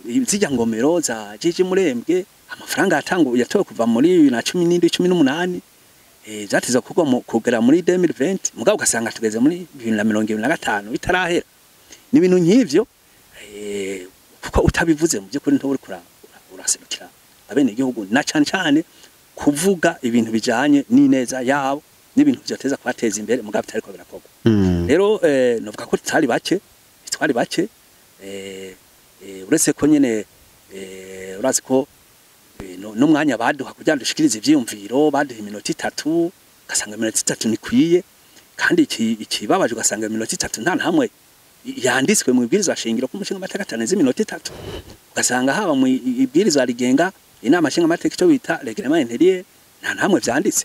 Zijya ngomero za Jiji Murembwe, amafaranga yatanguye yatowe kuva muri 2017, 18, vyateza kugwa mu kugera muri 2020, mugabo ugasanga tugeze muri 2025 bitarahera. Ni ibintu nk'ivyo, kuko utabivuze mu by'ukuri ntuburi uraserukira abene igihugu, na cane cane kuvuga ibintu bijanye n'ineza yabo n'ibintu vyoteza kubateza imbere, mugabo bitariko birakorwa. Rero novuga ko tutari bake, twari bake, uretse ko nyene urazi ko n'umwanya baduha kugira ngo dushikirize ivyiyumviro, baduha iminota 3, ugasanga iminota 3 ntikwiye. Kandi ikibabaje, ugasanga iminota 3 nta hamwe yanditswe mu ibwirizwa shingiro ko umushinga amateka atarenze iminota 3. Ugasanga haba mu ibwirizwa rigenga inama nshinga amateka, icyo bita règlement intérieur, nta hamwe vyanditse.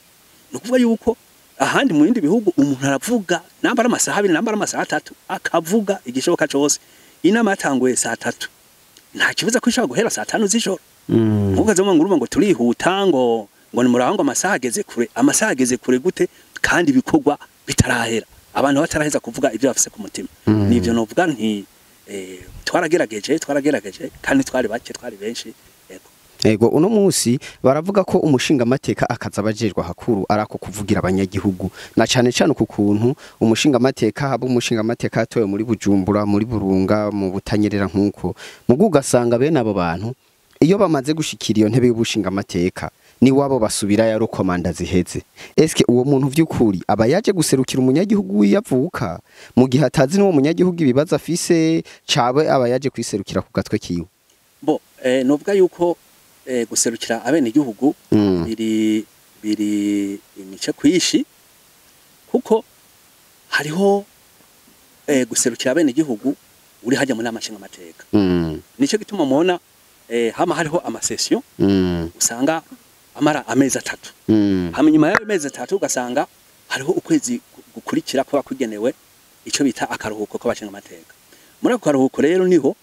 Ni ukuvuga yuko ahandi mu bindi bihugu umuntu aravuga namba ari amasaha 2, namba ari amasaha 3, akavuga igishoboka cose. Inama yatanguye saa 3, nta kibuza ko ishobora guhera saa 5 z'ijoro. Nkuko ngo urumva ngo turihuta, ngo nimuraba ngo amasaha ageze kure. Amasaha ageze kure gute kandi ibikorwa bitarahera, abantu bataraheza kuvuga ibyo bafise ku mutima? Nivyo novuga nti twaragerageje kandi twari bake, twari benshi, yego. Ego, uno munsi baravuga ko umushinga amateka akaza abajejwe hakuru arako kuvugira abanyagihugu, na cane cane ku kuntu umushinga amateka haba umushinga amateka yatowe muri Bujumbura, muri Burunga, mu Butanyerera, nkuko mugu ugasanga bene abo bantu iyo bamaze gushikira iyo ntebe y'ubushinga amateka ni wabo basubira ya rukomanda ziheze. Eske uwo muntu vy'ukuri aba yaje guserukira umunyagihugu wiyavuka mu gihe atazi n'uwo munyagihugu ibibazo afise, cabe aba yaje kwiserukira ku gatwe kiwe? Bo novuga yuko guserukira abene igihugu biri imice kwishi, kuko hariho guserukira abene igihugu uri hajya mu nama nshinga amateka. Nico gituma mubona hama hariho ama sessions usanga amara amezi 3. Hama nyuma y'ayo mezi 3 ugasanga hariho ukwezi gukurikira kuba kugenewe ico bita akaruhuko k'abashinga amateka. Muri ako karuhuko rero niho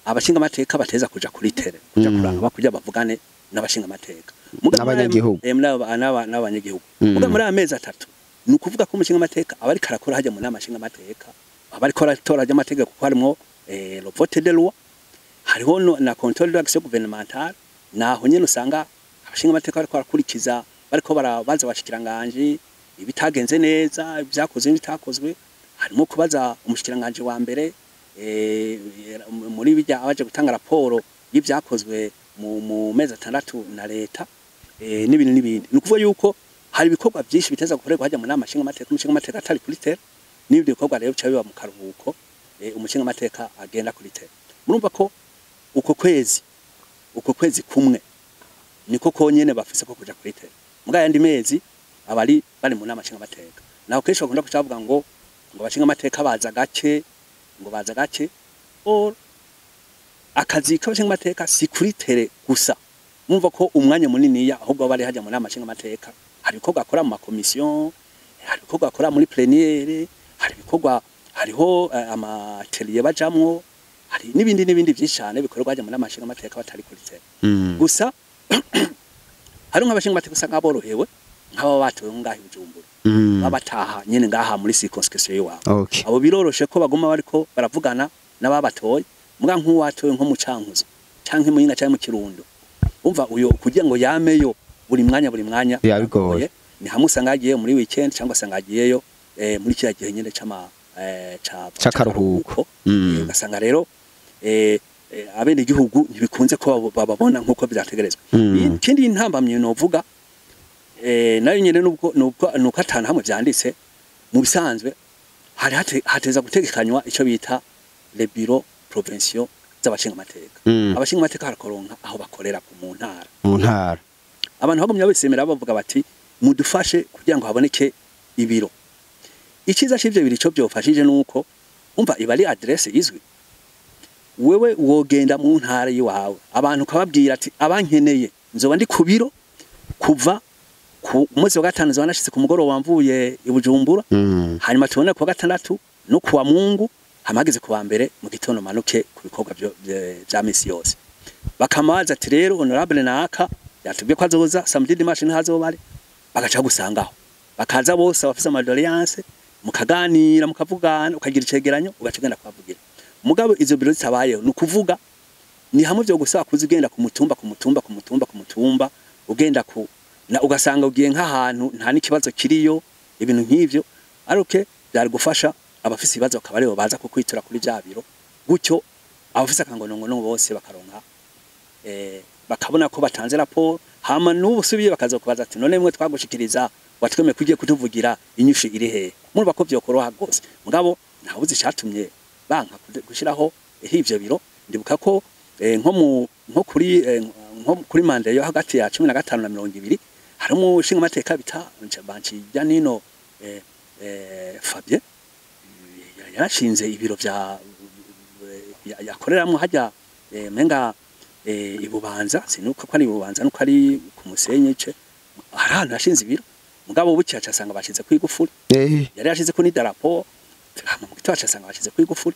abashinga amateka bateza kuja kuri terrain, kuja kuraba, kuja bavugane n'abashinga amateka n'abanyagihugu. N'abanyagihugu. Muga muri ayo mezi 3 ni ukuvuga ko umushinga amateka aba ariko arakora hajya mu nama nshinga amateka, aba ariko aratora amategeko, kuko harimwo le vote de loi, hariho na contrôle de l'action gouvernementale. Naho nyene usanga abashinga amateka bariko barakurikiza, bariko barabaza abashikiranganje ibitagenze neza, ibyakozwe n'ibitakozwe. Harimo kubaza umushikiranganje wa mbere muri bijya abaje gutanga raporo y'ibyakozwe mu mezi 6 na leta, n'ibindi n'ibindi. Ni ukuvuga yuko hari ibikorwa byinshi biteza gukorerwa hajya mu nama nshinga amateka umushinga amateka atari kuri terrain. N'ibindi bikorwa rero bica biba mu karuhuko, umushinga amateka agenda kuri terrain. Murumva ko uko kwezi kumwe niko konyene bafise ko kuja kuri terrain. Muga yandi mezi abari bari mu nama nshinga amateka. Naho kenshi bakunda kucavuga ngo abashinga amateka baza gake, ngo baza gake. Or akazi k'abashinga amateka si kuri terrain gusa. Mumva ko umwanya muniniya ahubwo bari hajya mu nama nshinga amateka. Hari ibikorwa akora mu makomisiyo, hari ibikorwa akora muri plénière, hari ibikorwa, hariho ama ateliers bajamwo, hari n'ibindi n'ibindi byinshi cyane bikorwa hajya mu nama nshinga amateka batari kuri terrain. Gusa hari nk'abashinga amateka usanga borohewe, nk'aba batowe ngaha i Bujumbura, baba bataha nyene ngaha muri circonscription y'iwabo. Abo biroroshe ko baguma bariko baravugana n'ababatoye. Muga nk'uwatowe nko mu Cankuzo canke mu Yinga canke mu Kirundo, umva uyo kugira ngo yameyo buri mwanya buri mwanya Biba bigoye. Ni hamwe usanga yagiye muri weekend cyangwa usanga agiyeyo muri kiriya gihe nyene c'ama ca C'akaruhuko. Ugasanga rero abene igihugu ntibikunze ko bababona nkuko byategerezwa. Ikindi ntambamye novuga, nayo nyene nubwo nuko atanu hamwe vyanditse, mu bisanzwe hari hateza gutegekanywa ico bita les bureaux provinciaux z'abashinga amateka. Abashinga amateka harakoronka aho bakorera ku mu ntara. Mu ntara. Abantu bagumye babisemera, bavuga bati mudufashe kugira ngo haboneke ibiro. Icyiza c'ivyo biro, ico byofashije nuko umva iba ari adresse izwi. Wewe wogenda mu ntara yiwawe, abantu ukababwira ati abankeneye nzoba ndi ku biro kuva ku munsi wa gatanu, nzoba nashitse ku mugoroba mvuye i Bujumbura, hanyuma tubone ku wa gatandatu no kuwa Mungu, hamageze ku wa mbere mu gitondo manuke ku bikorwa vya misi yose. Bakamaza ati rero honorable naka yatubwiye ko azoza samedi, dimanche ntazoba ari, bagaca gusangaho, bakaza bose abafise ama doléances, mukaganira, mukavugana, ukagira icegeranyo, ugaca ugenda kubavugira. Mugabo izo biro zitabayeho, ni ukuvuga Ni hamwe vyo gusaba kuza ugenda ku mutumba ku mutumba ku mutumba ku mutumba, ugenda ku na ugasanga ugiye nk'ahantu nta n'ikibazo kiriyo, ibintu nk'ivyo. Aruke byari gufasha abafise ibibazo bakaba aribo baza kukwitura kuri vya biro, gutyo abafise akangonongono bose bakaronka bakabona ko batanze raporo. Hama n'ubu subiye bakaza kubaza ati none mwe twagushikiriza watwemeye kugiye kutuvugira, inyishu iri hehe? Murumva ko vyokoroha gose. Mugabo ntawuzi icatumye banka gushiraho ivyo biro. Ndibuka ko nko kuri manda yo hagati ya 15 na 20 hari umushinga mateka bita Banci Nino Fabien yarashinze ibiro vya yakoreramwo hajya menga ibubanza, sinuko ko ari ibubanza nuko ari ku Musenyi ce, hari ahantu yashinze ibiro. Mugabo bucya asanga bashize ku igufuri, yari yashize ko n'idarapo, hama mu gitondo asanga bashize ku igufuri.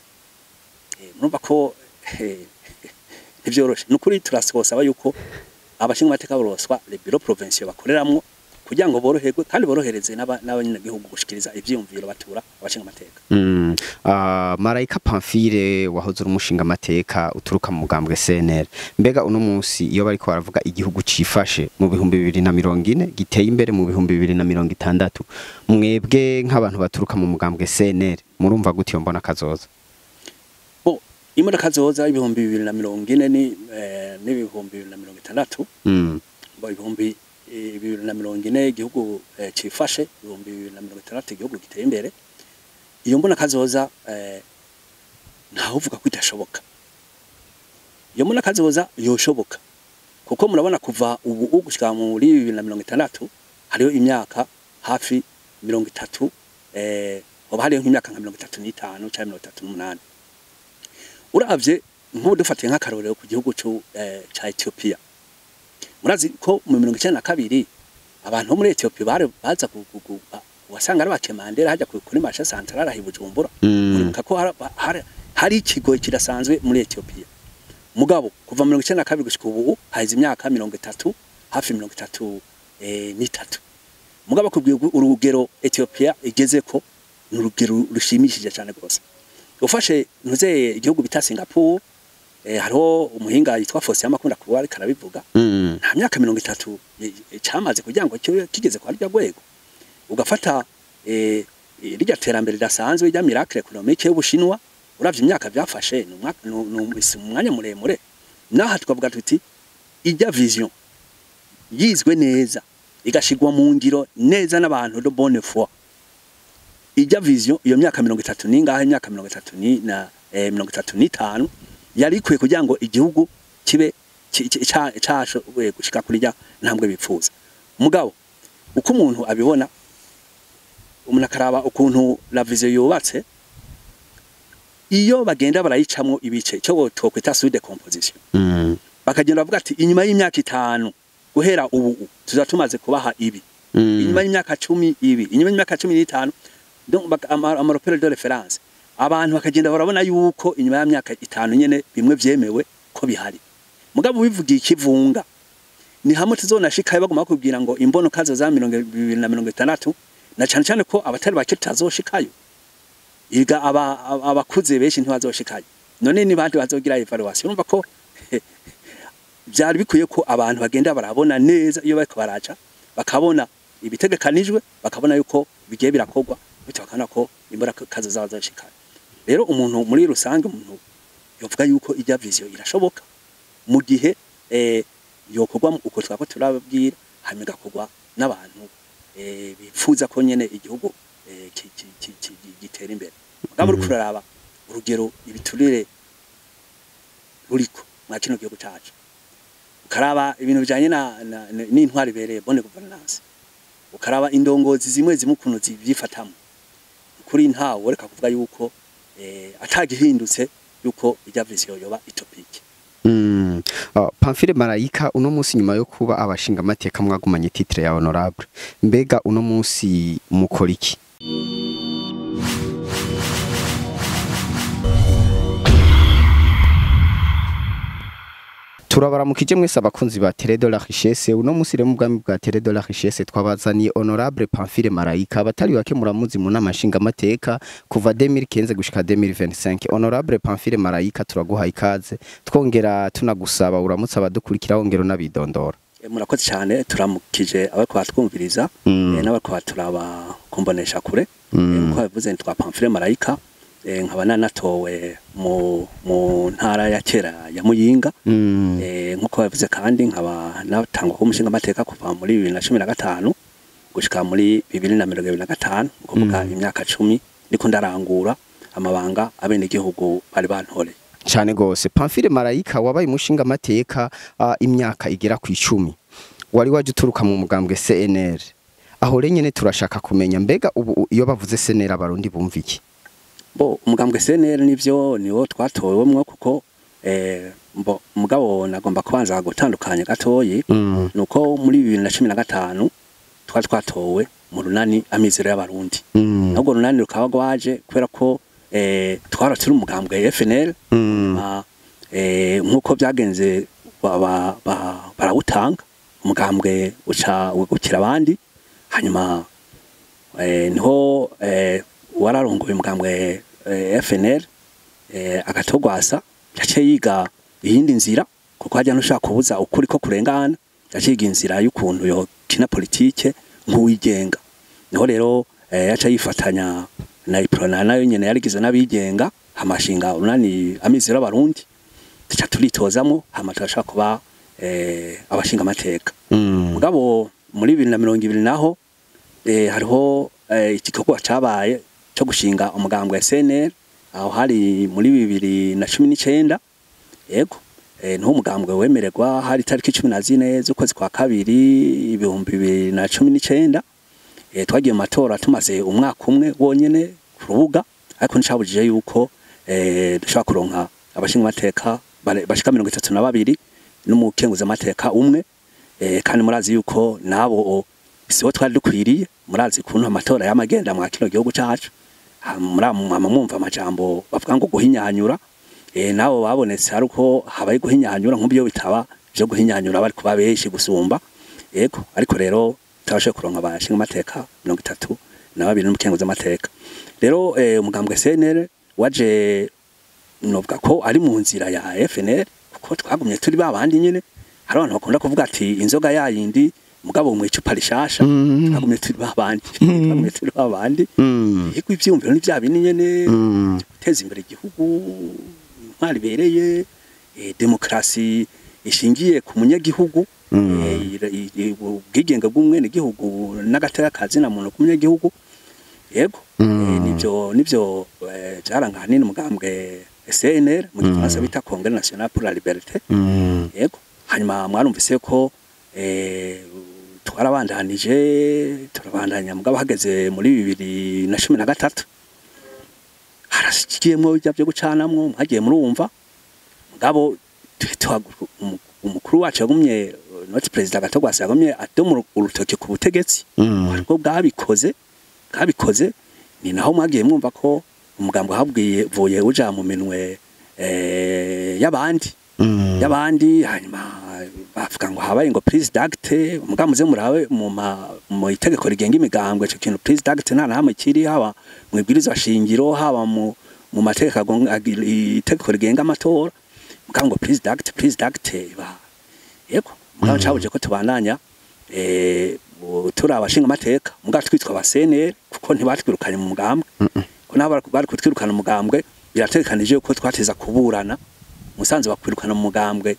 Murumva ko ntivyoroshe. Nukuri turasaba yuko abashinga amateka boroswa les bureaux provinciaux bakoreramwo kugira ngo boroherwe kandi borohereze n'abanyagihugu gushikiriza ivyiyumviro batura abashinga amateka. Marayika Pamphile, wahoze uri umushinga amateka uturuka mu mugambwe CNL, mbega uno munsi iyo bariko baravuga igihugu cifashe mu 2040, giteye imbere mu 2060, mwebwe nk'abantu baturuka mu mugambwe CNL murumva gute iyo mbona kazoza? Bo imodoka kazoza 2040 ni n'2060, bo 2040 igihugu cifashe, 2060 igihugu giteye imbere. Iyo mbona kazoza ntawe uvuga ko idashoboka. Iyo mbona kazoza yoshoboka, kuko murabona kuva ubu gushika muri 2060 hariho imyaka hafi 30, hoba hariho nk'imyaka nka 35 canke 38. Uravye nk'ubu dufatiye nk'akarorero ku gihugu ca Ethiopia, murazi ko mu 1992 abantu bo muri Ethiopia bare baza wasanga ari bakemandera hajya kuri marché central ahi Bujumbura. Muribuka ko hari ikigo kidasanzwe muri Ethiopia. Mugabo kuva 1992 gushika ubu haize imyaka 30, hafi 33. Mugabo kubwiye urugero Ethiopia igeze ko ni urugero rushimishije cyane rwose. Ufashe ntuze igihugu bita Singapore, hariho umuhinga yitwa Fosi Amakunda kuba ariko arabivuga, nta myaka 30 cyamaze kugira ngo kigeze kwa rya rwego. Ugafata rirya terambere ridasanzwe rya miracle économique y'Ubushinwa, uravye imyaka byafashe ni umwanya muremure. Naha twavuga tuti ijya vision yizwe neza igashigwa mu ngiro neza n'abantu de bonne foi, ijya vision iyo myaka 30 ningahe, imyaka 30 na 35 yari ikwiye kugira ngo igihugu kibe cashoboye gushika kuri rya ntambwe bipfuza. Mugabo uko umuntu abibona, umuntu akaraba ukuntu la vision yubatse, iyo bagenda barayicamwo ibice cyo twokwita sous décomposition, bakagenda bavuga ati inyuma y'imyaka 5 guhera ubu tuza tumaze kubaha ibi, inyuma y'imyaka 10 ibi, inyuma y'imyaka 15, donc ama repère de référence. Abantu bakagenda barabona yuko inyuma y'imyaka 5 nyene bimwe vyemewe ko bihari. Mugabo bivugiye ikivunga ni hamwe tuzonashikayo baguma bakubwira ngo imbono kazo za 2060, na cyane cyane ko abatari bake tazoshikayo, iga abakuze benshi ntibazoshikayo. None ni bandi bazogira evaluation? Urumva ko byari bikwiye ko abantu bagenda barabona neza iyo bariko baraca, bakabona ibitegekanijwe, bakabona yuko bigiye birakorwa, bityo bakabona ko imbona kazo zazoshikayo. Rero umuntu muri rusange, umuntu yovuga yuko ijya vision irashoboka mu gihe yokorwa uko twako turababwira, hanyuma igakorwa n'abantu bifuza ko nyene igihugu gitera imbere. Mugabo uriko uraraba urugero ibiturire ruriko mwa kino gihugu cacu, ukaraba ibintu bijanye n'intwari ibereye, bonne gouvernance, ukaraba indongozi zimwe zimwe ukuntu zivyifatamwo, kuri ntawe reka kuvuga yuko atagihindutse yuko ijya vision yoba utopique. Pamphile Marayika, uno munsi nyuma yo kuba abashinga amateka mwagumanye titre ya honorable, mbega uno munsi mukora iki? Turabaramukije mwese abakunzi ba Télé de la Richesse. Uno musi rero mu bwami bwa Télé de la Richesse twabazaniye Honorable Pamphile Marayika. Abatari bake muramuzi mu nama nshingamateka kuva 2015 gushika 2025. Honorable Pamphile Marayika, turaguha ikaze, twongera tunagusaba uramutse abadukurikira, wongera unabidondora. Murakoze cyane. Turamukije abariko batwumviriza n'abariko baturaba kumbonesha kure. Nkuko babivuze, nitwa Pamphile Marayika, nkaba nanatowe mu ntara ya kera ya Muyinga. Nkuko babivuze kandi, nkaba natangwa kuba umushingamateka kuva muri 2015 gushika muri 2025, ukuvuga imyaka 10 ndiko ndarangura amabanga abenegihugu bari bantoreye. Cane gose. Pamphile Marayika, wabaye umushingamateka imyaka igera ku 10, wari waje uturuka mu mugambwe CNL. Aho rero nyene turashaka kumenya, mbega ubu iyo bavuze CNL abarundi bumva iki? Bo, umugambwe CNL nivyo, niwo twatowemwo, kuko mbo mugabo nagomba kubanza gutandukanya gatoyi. Nuko muri 2015 twari twatowe mu runani Amizero y'Abarundi. Nubwo runani rukaba rwaje kubera ko twara turi umugambwe FNL. Nkuko byagenze barawutanga, umugambwe uca wegukira abandi. Hanyuma niho wararongoye umugambwe FNL, Agathon Rwasa, yaciye yiga iyindi nzira, kuko hajya ntushaka kubuza ukuri ko kurengana. Yaciye yiga inzira y'ukuntu yokina politike nk'uwigenga. Niho rero yaciye yifatanya na Uprona, nayo nyene yarigize n'abigenga, amashinga urunani Amizero y'Abarundi, tuca turitozamo, hama turashaka kuba abashinga amateka. Mugabo muri 2020 naho hariho igikorwa cabaye cyo gushinga umugambwe wa CNL. Aho hari muri 2019. Yego, niho umugambwe wemererwa, hari tariki 14 z'ukwezi kwa kabiri 2019. Twagiye mu matora tumaze umwaka umwe wonyene ku rubuga, ariko ncabujije yuko dushobora kuronka abashinga amateka bashika 32 n'umukenguza amateka umwe. Kandi murazi yuko nabo sibo twari dukwiriye. Murazi kuntu amatora y'amagenda mwa kino gihugu cacu. Mwumva amajambo bavuga ngo guhinyanyura. Nabo babonetse ari uko habaye guhinyanyura, nk'ubyo bitaba byo guhinyanyura bari kuba benshi gusumba. Yego, ariko rero tabashe kuronka abashinga amateka 32 n'umukenguza amateka. Rero umugambwe CNL waje, novuga ko ari mu nzira ya FNL, kuko twagumye turi babandi nyene. Hari abantu bakunda kuvuga ati inzoga yayindi mugabo mu icupa rishasha. Twagumye turi babandi, twagumye turi babandi. Yego, ivyumviro ni vya bindi nyene: guteza imbere igihugu, intwari ibereye, demokrasi ishingiye ku munyagihugu, ubwigenge bw'umwenegihugu n'agateka kazina muntu ku munyagihugu. Yego, nivyo vyaranga ahanini umugambwe CNL, mu gifaransa bita Congrès National pour la Liberté. Yego, hanyuma mwarumvise ko twarabandanije, turabandanya, mugabo hageze muri 2013 harashikiyemwo ibya byo gucanamwo mwagiye murumva. Mugabo umukuru wacu yagumye, notre président Agathon Rwasa, yagumye adoma urutoki ku butegetsi ariko bwabikoze. Ni naho mwagiye mwumva ko umugambo habwiye vuye uja mu minwe y'abandi y'abandi. Hanyuma bavuga ngo habaye ngo prise d'acte. Mugabo muze murabe mu itegeko rigenga imigambwe, ico kintu prise d'acte nta na hamwe kiri, haba mu ibwirizwa shingiro, haba mu mategeko itegeko rigenga amatora. Mugabo ngo prise d'acte, prise d'acte ba. Yego, mugabo cabuje ko tubandanya turi abashinga amateka, mugabo twitwa aba CNL, kuko ntibatwirukanye mu mugambwe, ko nabo bari kutwirukana umugambwe. Birategekanije ko twateza kuburana. Musanze bakwirukana mu mugambwe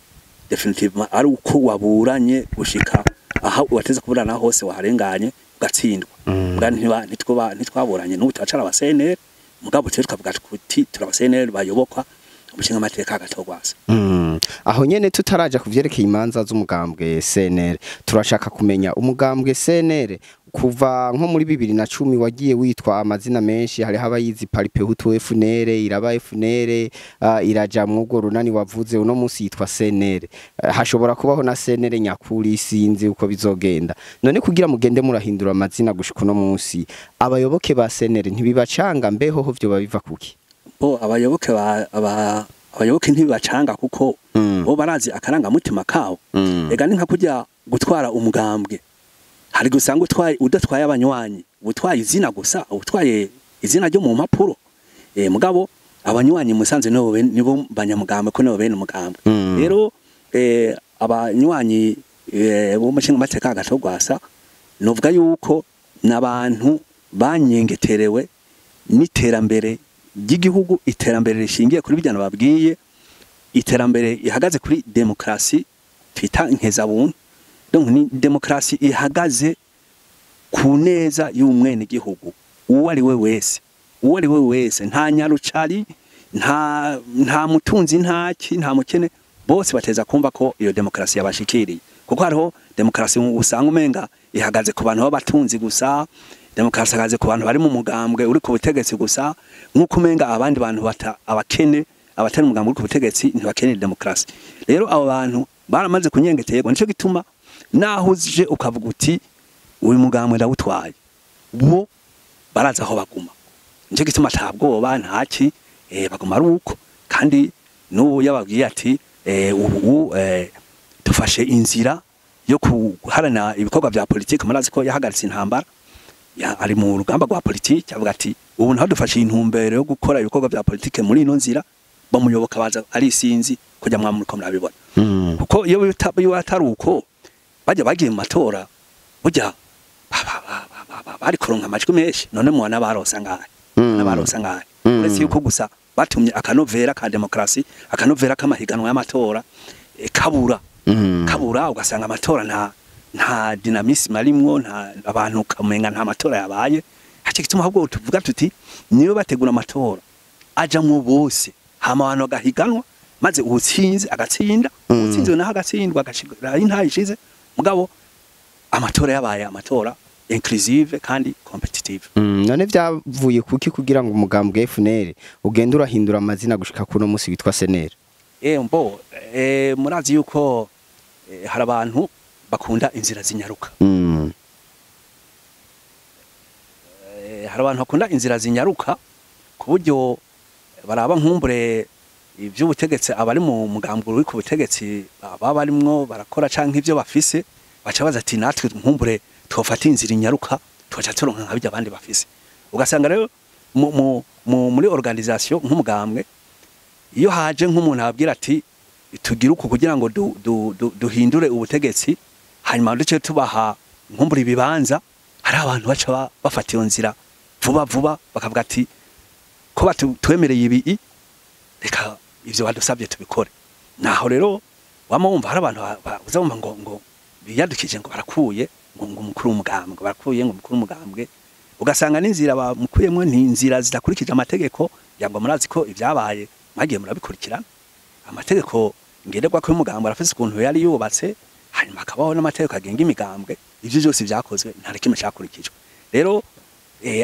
définitivement ari uko waburanye gushika aha wateza kuburana hose, waharenganye, ugatsindwa. Mbwa ntiba nitwoba ntitwaburanye, n'ubu turacara aba CNL. Mugabo twe tukavuga tuti turi aba CNL bayobokwa umushinga amateka Agathon Rwasa. Aho nyene tutaraja kuvyerekeye imanza z'umugambwe CNL, turashaka kumenya umugambwe CNL kuva nko muri 2010 wagiye witwa amazina menshi. Hariho abayizi Palipehutu FNL, iraba FNL, iraja mw'urwo runani wavuze, uno munsi yitwa CNL. Hashobora kubaho na CNL nyakuri, sinzi uko bizogenda. None kugira mugende murahindura amazina gushika uno munsi, abayoboke ba CNL ntibibacanga? Mbeho ho vyo babiva kuki? Bo, abayoboke ba aba Abayoboke ntibibacanga kuko bo barazi akarangamutima kabo. Ega ni nka kurya gutwara umugambwe, hari gusanga utwaye udatwaye abanywanyi, utwaye izina gusa, utwaye izina ryo mu mpapuro. Mugabo abanywanyi musanze nibo banyamugambwe, ko nibo bene umugambwe. Rero abanywanyi b'umushinga mateka Agathon Rwasa, novuga yuko n'abantu banyengeterewe n'iterambere ry'igihugu, iterambere rishingiye kuri bijyana babwiye, iterambere ihagaze kuri demokrasi twita nkezabuntu. Donc ni demokrasi ihagaze ku neza y'umwene gihugu uwo ari we wese, uwo ari we wese, nta nyarucari, nta mutunzi, ntaki, nta mukene, bose bateza kumva ko iyo demokrasi yabashikiriye. Kuko hariho demokrasi usanga umenga ihagaze ku bantu b'abatunzi gusa, demokrasi ihagaze ku bantu bari mu mugambwe uri ku butegetsi gusa, nk'uko umenga abandi bantu bata abakene, abatari umugambwe uri ku butegetsi ntibakeneye demokrasi. Rero abo bantu baramaze kunyengeterwa, nico gituma naho uje ukavuga uti uyu mugambwe ndawutwaye, bo baraza aho baguma. Nico gituma atabwoba ntaki, baguma ari uko. Kandi n'ubu yababwiye ati ubu dufashe inzira yo guharana ibikorwa vya politike, murazi ko yahagaritse intambara, ari mu rugamba rwa politike, avuga ati ubu naho dufashe intumbero yo gukora ibikorwa vya politike muri ino nzira, bamuyoboka baza ari isinzi kujya mwamuriko murabibona. Kuko iyo atari uko bajya bagiye mu matora, burya bari kuronka amajwi menshi, none mubona baronse angahe? N'abaronse angahe? Uretse yuko gusa batumye akanovera ka demokrasi, akanovera k'amahiganwa y'amatora kabura. Kabura, ugasanga amatora nta dynamisme arimwo, nta abantu kamenga nta matora yabaye. Hace gituma ahubwo tuvuga tuti niyo bategura amatora ajamwo bose, hama abantu bagahiganwa, maze uwutsinze agatsinda, uwutsinzwe naho agatsindwa, agashira intahe ishize. Mugabo amatora yabaye amatora inclusive kandi competitive. None vyavuye kuki kugira ngo umugambwe FNL ugende urahindura amazina gushika kuno musi witwa SNL? Mbo murazi yuko hari abantu bakunda inzira zinyaruka. Hari abantu bakunda inzira zinyaruka ku buryo baraba nkumbure ivy'ubutegetsi, abari mu mugambwe uri ku butegetsi baba barimwo barakora canke ivyo bafise, baca baza ati natwe nkumbure twofata inzira inyaruka tugaca turonka nka bijya abandi bafise. Ugasanga rero muri organisation nk'umugambwe, iyo haje nk'umuntu ababwira ati tugire uku kugira ngo duhindure ubutegetsi, hanyuma duce tubaha nkumbure ibibanza, hari abantu baca bafata iyo nzira vuba vuba, bakavuga ati ko batwemereye ibi, reka ivyo badusabye tubikore. Naho rero wama wumva hari abantu uzumva ngo biyadukije ngo barakuye ngo umukuru w'umugambwe, ngo barakuye ngo umukuru w'umugambwe, ugasanga n'inzira bamukuyemwo ni inzira zidakurikije amategeko. Yangwa murazi ko ibyabaye mwagiye murabikurikirana, amategeko ngenderwa ko y'umugambwe arafise ukuntu yari yubatse, hanyuma akabaho n'amategeko agenga imigambwe. Ivyo byose vyakozwe nta na kimwe cakurikijwe. Rero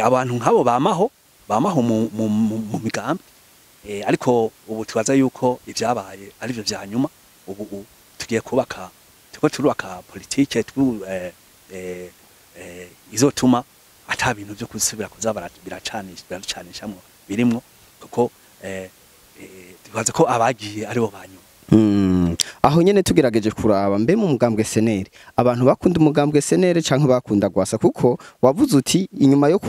abantu nk'abo bamaho mu migambi, ariko ubu tubaza yuko ibyabaye ari byo vya nyuma. Ubu tugiye kubaka, turiko turubaka politike izotuma ata bintu vyo gusubira kuza biracanishamwo birimwo, kuko tubaza ko abagiye aribo banyuma. Aho nyene tugerageje kuraba mbe mu mugambwe SNL, abantu bakunda umugambwe SNL canke bakunda Rwasa? Kuko wavuze uti inyuma yo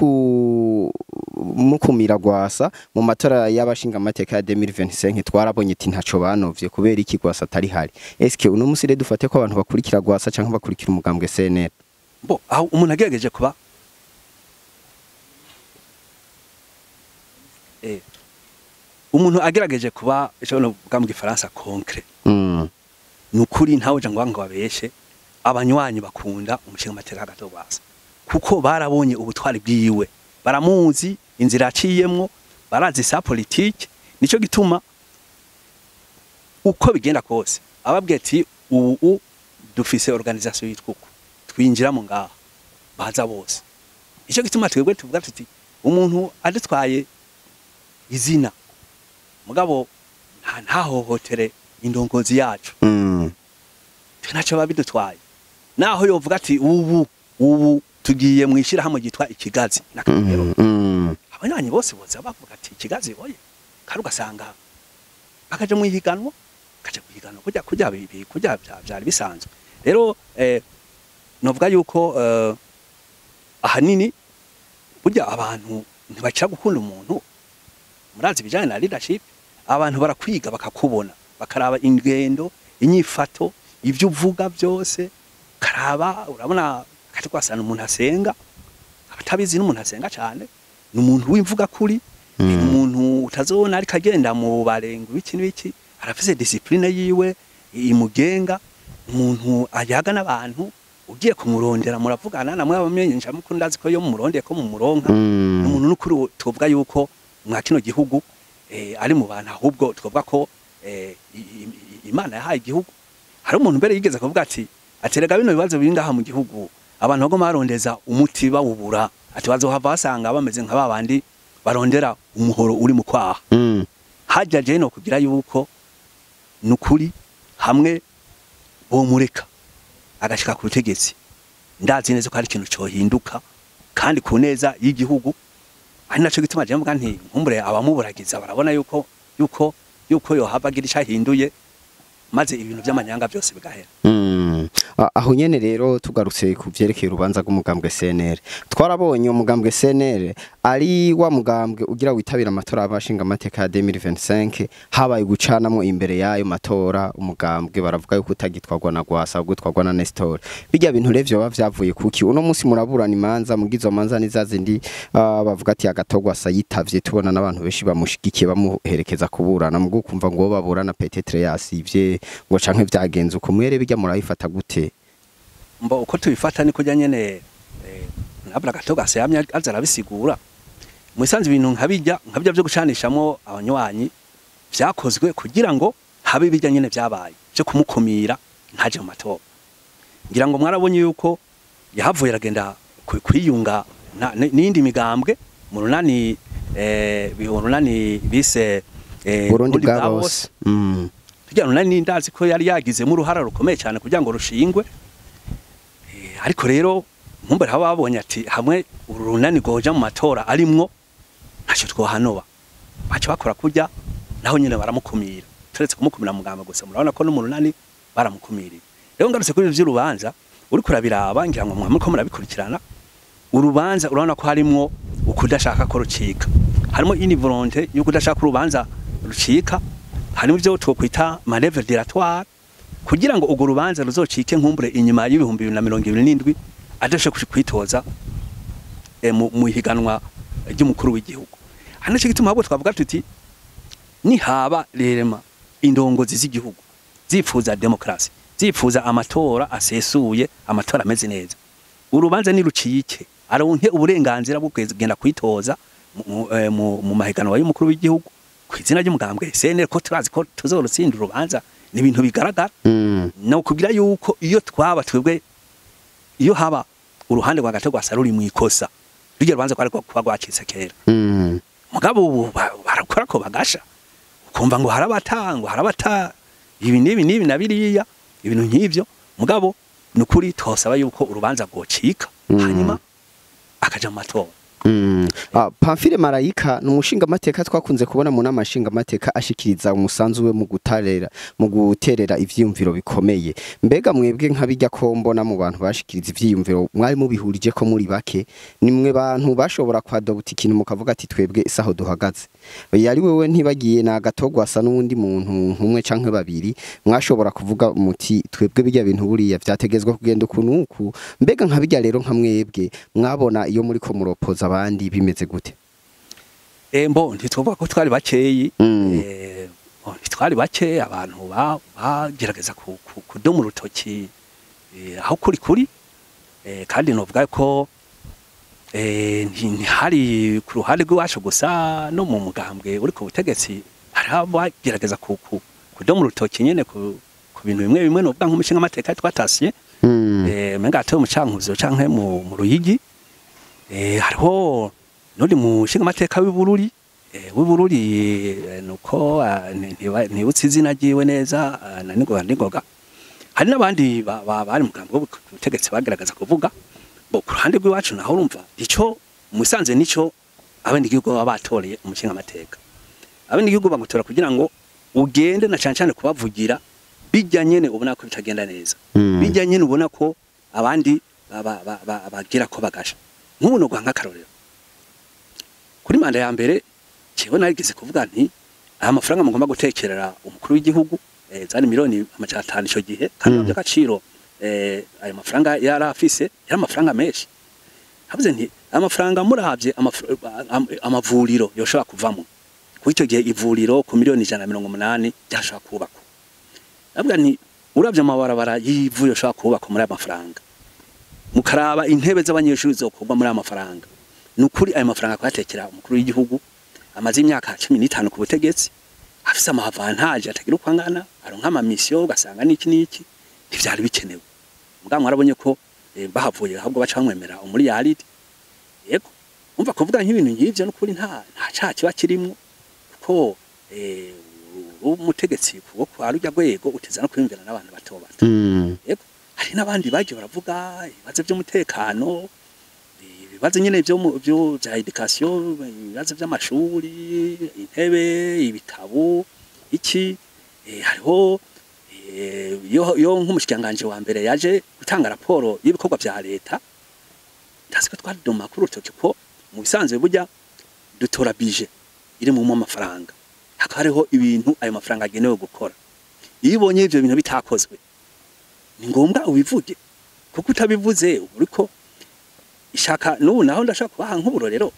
mukumira Rwasa mu matora y'abashinga amateka ya 2025 twarabonye ati ntaco banovye kubera iki Rwasa atari hari. Eske uno musi rero dufate ko abantu bakurikira Rwasa canke bakurikira umugambwe SNL? Bo aho umuntu agerageje kuba umuntu agerageje kuba ico no mu gifaransa concret, nukuri ntawe ngo ngo babeshe, abanywanyi bakunda umushinga mateka Agathon Rwasa kuko barabonye ubutwari bwiwe, baramuzi inzira aciyemwo, barazi sa politique. Nico gituma uko bigenda kose ababwiye ati ubu dufise organisation yitwa uku, twinjira mu ngaha baza bose. Ico gituma twebwe tuvuga tuti umuntu adutwaye izina mugabo ntahohotere indongozi yacu, twe ntaco babidutwaye. Naho yovuga ati ubu tugiye mwishira hamwe gitwa ikigazi n'akarero, abanywanyi bose boza bavuga ati ikigazi oye, kandi ugasanga Bakaja mu ihiganwa, kaja guhiganwa kujya bibi kujya byari bisanzwe. Rero novuga yuko ahanini burya abantu ntibakira gukunda umuntu. Murazi ibijanye na leadership, abantu barakwiga bakakubona, bakaraba ingendo, inyifato, ibyo uvuga byose karaba. Urabona kati kwasana umuntu asenga, abatabizi n'umuntu asenga cyane, ni umuntu w'imvuga kuri, ni umuntu utazobona ariko agenda mu barengo ibiki n'ibiki, arafise discipline yiwe imugenga, umuntu ayaga n'abantu, ugiye kumurondera muravugana, namwe abamenyesha mukuru ndazi ko yo mumurondeye ko mumuronka. Umuntu n'ukuri tuvuga yuko mwa kino gihugu ari mu bantu ahubwo twavuga ko Imana yahaye igihugu. Hari umuntu mbere yigeze kuvuga ati aterega bino bibazo biri ngaha mu gihugu, abantu bagoma barondeza umuti bawubura, ati bazohava basanga bameze nka babandi barondera umuhoro uri mu kwaha. Hajya je no kugira yuko nukuri hamwe bomureka agashika ku butegetsi, ndazi neza ko hari ikintu cohinduka kandi ku neza y'igihugu. Ari naco gituma je mvuga nti nkumbure abamuburagiza barabona yuko yuko yuko yohava agira ico ahinduye, maze ibintu by'amanyanga byose bigahera. Aho nyene rero tugarutse ku vyerekeye urubanza rw'umugambwe CNL, twarabonye umugambwe CNL ari wa mugambwe ugira witabira amatora abashinga amateka ya 2025, habaye gucanamwo imbere yayo matora, umugambwe baravuga yuko utagitwarwa na Gwasa ahubwo utwarwa na Nestor. Bijya bintu revyo baba vyavuye kuki? Uno munsi muraburana imanza, mugizo manza nizazindi bavuga ati agatogwasa yitavye, tubona n'abantu benshi bamushigikiye bamuherekeza kuburana, mugo kumva ngo baburana peut-être yasivye ngo canke vyagenze uko, mwere bijya murabifata gute? Mbo uko tubifata ni kujya nyene nabura gatoga yamye aza arabisigura. Musanze ibintu nkabijya nkabijya byo gucanishamo abanywanyi vyakozwe kugira ngo habe bijya nyene vyabaye byo kumukumira ntaje mu matora. Ngira ngo mwarabonye yuko yahavuye aragenda kwiyunga n'indi migambwe mu runani runani bise Burundi bwa bose. Kugira runani ndazi ko yari yagizemo uruhara rukomeye cyane kugira ngo rushingwe. Ariko rero nkumbere haba babonye ati hamwe urunani goja mu matora arimwo ntacyo twohanoba, baca bakora kujya naho nyine baramukumira, turetse kumukumira mugamba gusa murabona ko no mu runani baramukumiriye. Rero ngarutse kuri ivyo urubanza uri kurabiraba, ngira ngo mwamwe ko murabikurikirana urubanza, urabona ko harimwo ukudashaka ko rucika, harimo ini volonté yo kudashaka urubanza rucika, harimo ivyo twokwita manœuvre dilatoire kugira ngo urwo rubanza ruzocike nkumbure inyuma y'ibihumbi 2027 adashe kwitoza mu higanwa ry'umukuru w'igihugu. Hano cyo gituma ahubwo twavuga tuti nihaba rerema indongozi z'igihugu zifuza demokrasi, zifuza amatora asesuye, amatora ameze neza, urubanza ni rucike aronke uburenganzira bwo kugenda kwitoza mu mahiganwa y'umukuru w'igihugu kwizina ry'umugambwe CNL, ko turazi ko tuzorutsinda urubanza, ni ibintu bigaragara. No kugira yuko iyo twaba twebwe iyo haba uruhande rwa Gatogwasa ruri mu ikosa, rujya rubanza kwari kuba rwacitse kera. Mugabo ubu barakora ko bagasha, ukumva ngo harabatangwa harabata ibi n'ibi n'ibi na biriya ibintu nk'ivyo. Mugabo nukuri twosaba yuko urubanza rwocika hanyuma akaja mu matora. Pamphile Marayika ni umushinga amateka twakunze kubona mu nama nshinga amateka ashikiriza umusanzu we mu guterera ivyiyumviro bikomeye. Mbega mwebwe nk'abijya ko mbona mu bantu bashikiriza ivyiyumviro mwari mubihurije ko muri bake, nimwe bantu bashobora kwadobuta ikintu mukavuga ati twebwe isaho duhagaze. Yari wewe ntibagiye na Gatogwasa n'uwundi muntu nkumwe canke babiri mwashobora kuvuga muti twebwe bijya bintu buriya vyategezwa kugenda ukuntu uku. Mbega nk'abijya rero nka mwebwe mwabona iyo muri ko muropoza abandi bimeze gute? Mbo ntitwovuga ko twari bakeyi, ntitwari bake, abantu bagerageza kudoma urutoki aho kuri kuri, kandi novuga ko ntihari ku ruhande rw'iwacu gusa, no mu mugambwe uri ku butegetsi hari abagerageza kudoma urutoki nyene ku bintu bimwe bimwe. Novuga nk'umushinga amateka twatasiye menga atoye mu Cankuzo canke mu Ruyigi, hariho nundi mushinga amateka w'ibururi nuko ntibutse izina ryiwe neza na ningoga. Hari n'abandi bari mu mugambwe w'ubutegetsi bagerageza kuvuga bo ku ruhande rw'iwacu, naho urumva ico musanze nico abenegihugu baba batoreye umushinga amateka. Abenegihugu bagutora kugira ngo Ugende na cane cane kubavugira bijya nyene ubona ko bitagenda neza, bijya nyene ubona ko abandi bagira ko bagasha. Nk'ubu no guha nk'akarorero, kuri manda ya mbere jewe narigeze kuvuga nti aya mafaranga mugomba gutekerera umukuru w'igihugu, zari miliyoni 500 ico gihe, kandi by'agaciro ayo mafaranga yari afise yari amafaranga menshi. Havuze nti aya mafaranga muravye amavuriro yoshobora kuvamo kuri icyo gihe, ivuriro ku miliyoni 180 ryashobora kubakwa. Ndavuga nti uravye amabarabara y'ivu yoshobora kubakwa muri aya mafaranga, mukaraba intebe z'abanyeshuri zokorwa muri aya mafaranga, ni ukuri ayo mafaranga kuyatekera umukuru w'igihugu amaze imyaka 15 ku butegetsi, afise ama avantages atagira uko angana, aronka ama missions, ugasanga n'iki n'iki, ntivyari bikenewe. Mugabo mwarabonye ko bahavuye ahubwo baca bamwemera umuriyaridi. Yego, umva, kuvuga nk'ibintu nk'ivyo n'ukuri nta caha kiba kirimwo, kuko umutegetsi kuko kwa rujya rwego uteza no kwiyumvira n'abantu bato bato. Yego, hari n'abandi bagiye baravuga ibibazo by'umutekano, ibibazo nyene byo byo bya education, ibibazo by'amashuri, intebe, ibitabo, iki. Hariho yo nk'umushikiranganje wa mbere yaje gutanga raporo y'ibikorwa vya leta, ndazi ko twadoma kuri urutoki ko mu bisanzwe burya dutora budget iri mu amafaranga, hakaba hariho ibintu ayo mafaranga agenewe gukora. Iyo ubonye ivyo bintu bitakozwe, ni ngombwa ubivuge, kuko utabivuze uriko ishaka. N'ubu naho ndashaka kubaha nk'uburorero,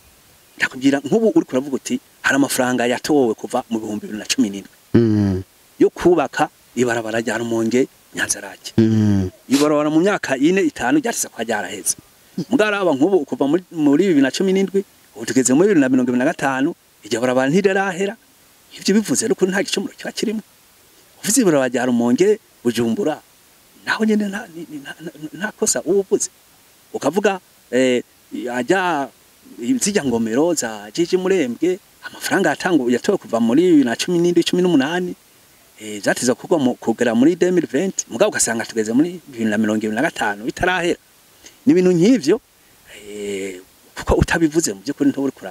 ndakubwira nk'ubu uriko uravuga uti hari amafaranga yatowe kuva mu 2017 yo kubaka ibarabara rya Rumonge Nyanzarake. Ibarabara mu myaka 4, 5 ryatse kwa ryaraheze. Mugaraba nk'ubu kuva muri 2017, ubu tugeze muri 2025, iryo barabara ntirarahera. Ivyo bivuze rero ko nta gicumuro kiba kirimo. Uvuze ibarabara rya Rumonge Bujumbura, naho nyene nta kosa uba uvuze. Ukavuga ajya zijya ngomero za Jiji Murembwe, amafaranga yatanguye yatowe kuva muri 2017, 18, vyateza kugwa mu kugera muri 2020, mugabo ugasanga tugeze muri 2025 bitarahera. Ni ibintu nk'ivyo, kuko utabivuze mu by'ukuri ntuba uriko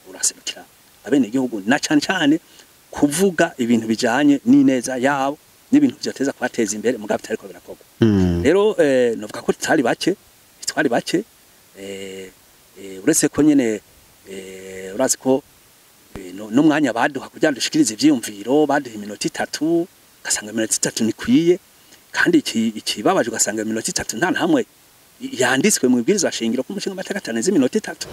uraserukira abene igihugu, na cane cane kuvuga ibintu bijanye n'ineza yabo n'ibintu vyoteza kubateza imbere, mugabo bitariko birakorwa. Rero novuga ko tutari bake, twari bake, uretse ko nyene urazi ko n'umwanya baduha kugira ngo dushikirize ivyiyumviro, baduha iminota 3, ugasanga iminota 3 ntikwiye. Kandi ikibabaje, ugasanga iminota 3 nta na hamwe yanditswe mu ibwirizwa shingiro ko umushinga amateka atarenze iminota 3.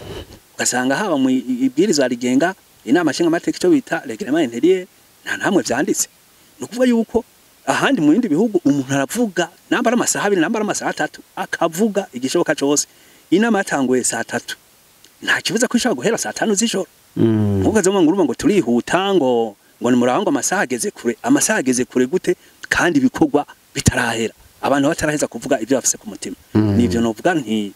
Ugasanga haba mu ibwirizwa rigenga inama nshinga amateka, icyo bita règlement intérieur, nta na hamwe vyanditse. Ni ukuvuga yuko ahandi mu bindi bihugu umuntu aravuga namba ari amasaha 2, namba ari amasaha 3, akavuga igishoboka cose. Inama yatanguye saa 3, nta kibuza ko ishobora guhera saa 5 z'ijoro. Nkuko ngo urumva ngo turihuta, ngo nimuraba ngo amasaha ageze kure. Amasaha ageze kure gute kandi ibikorwa bitarahera, abantu bataraheza kuvuga ibyo bafise ku mutima? Nivyo novuga nti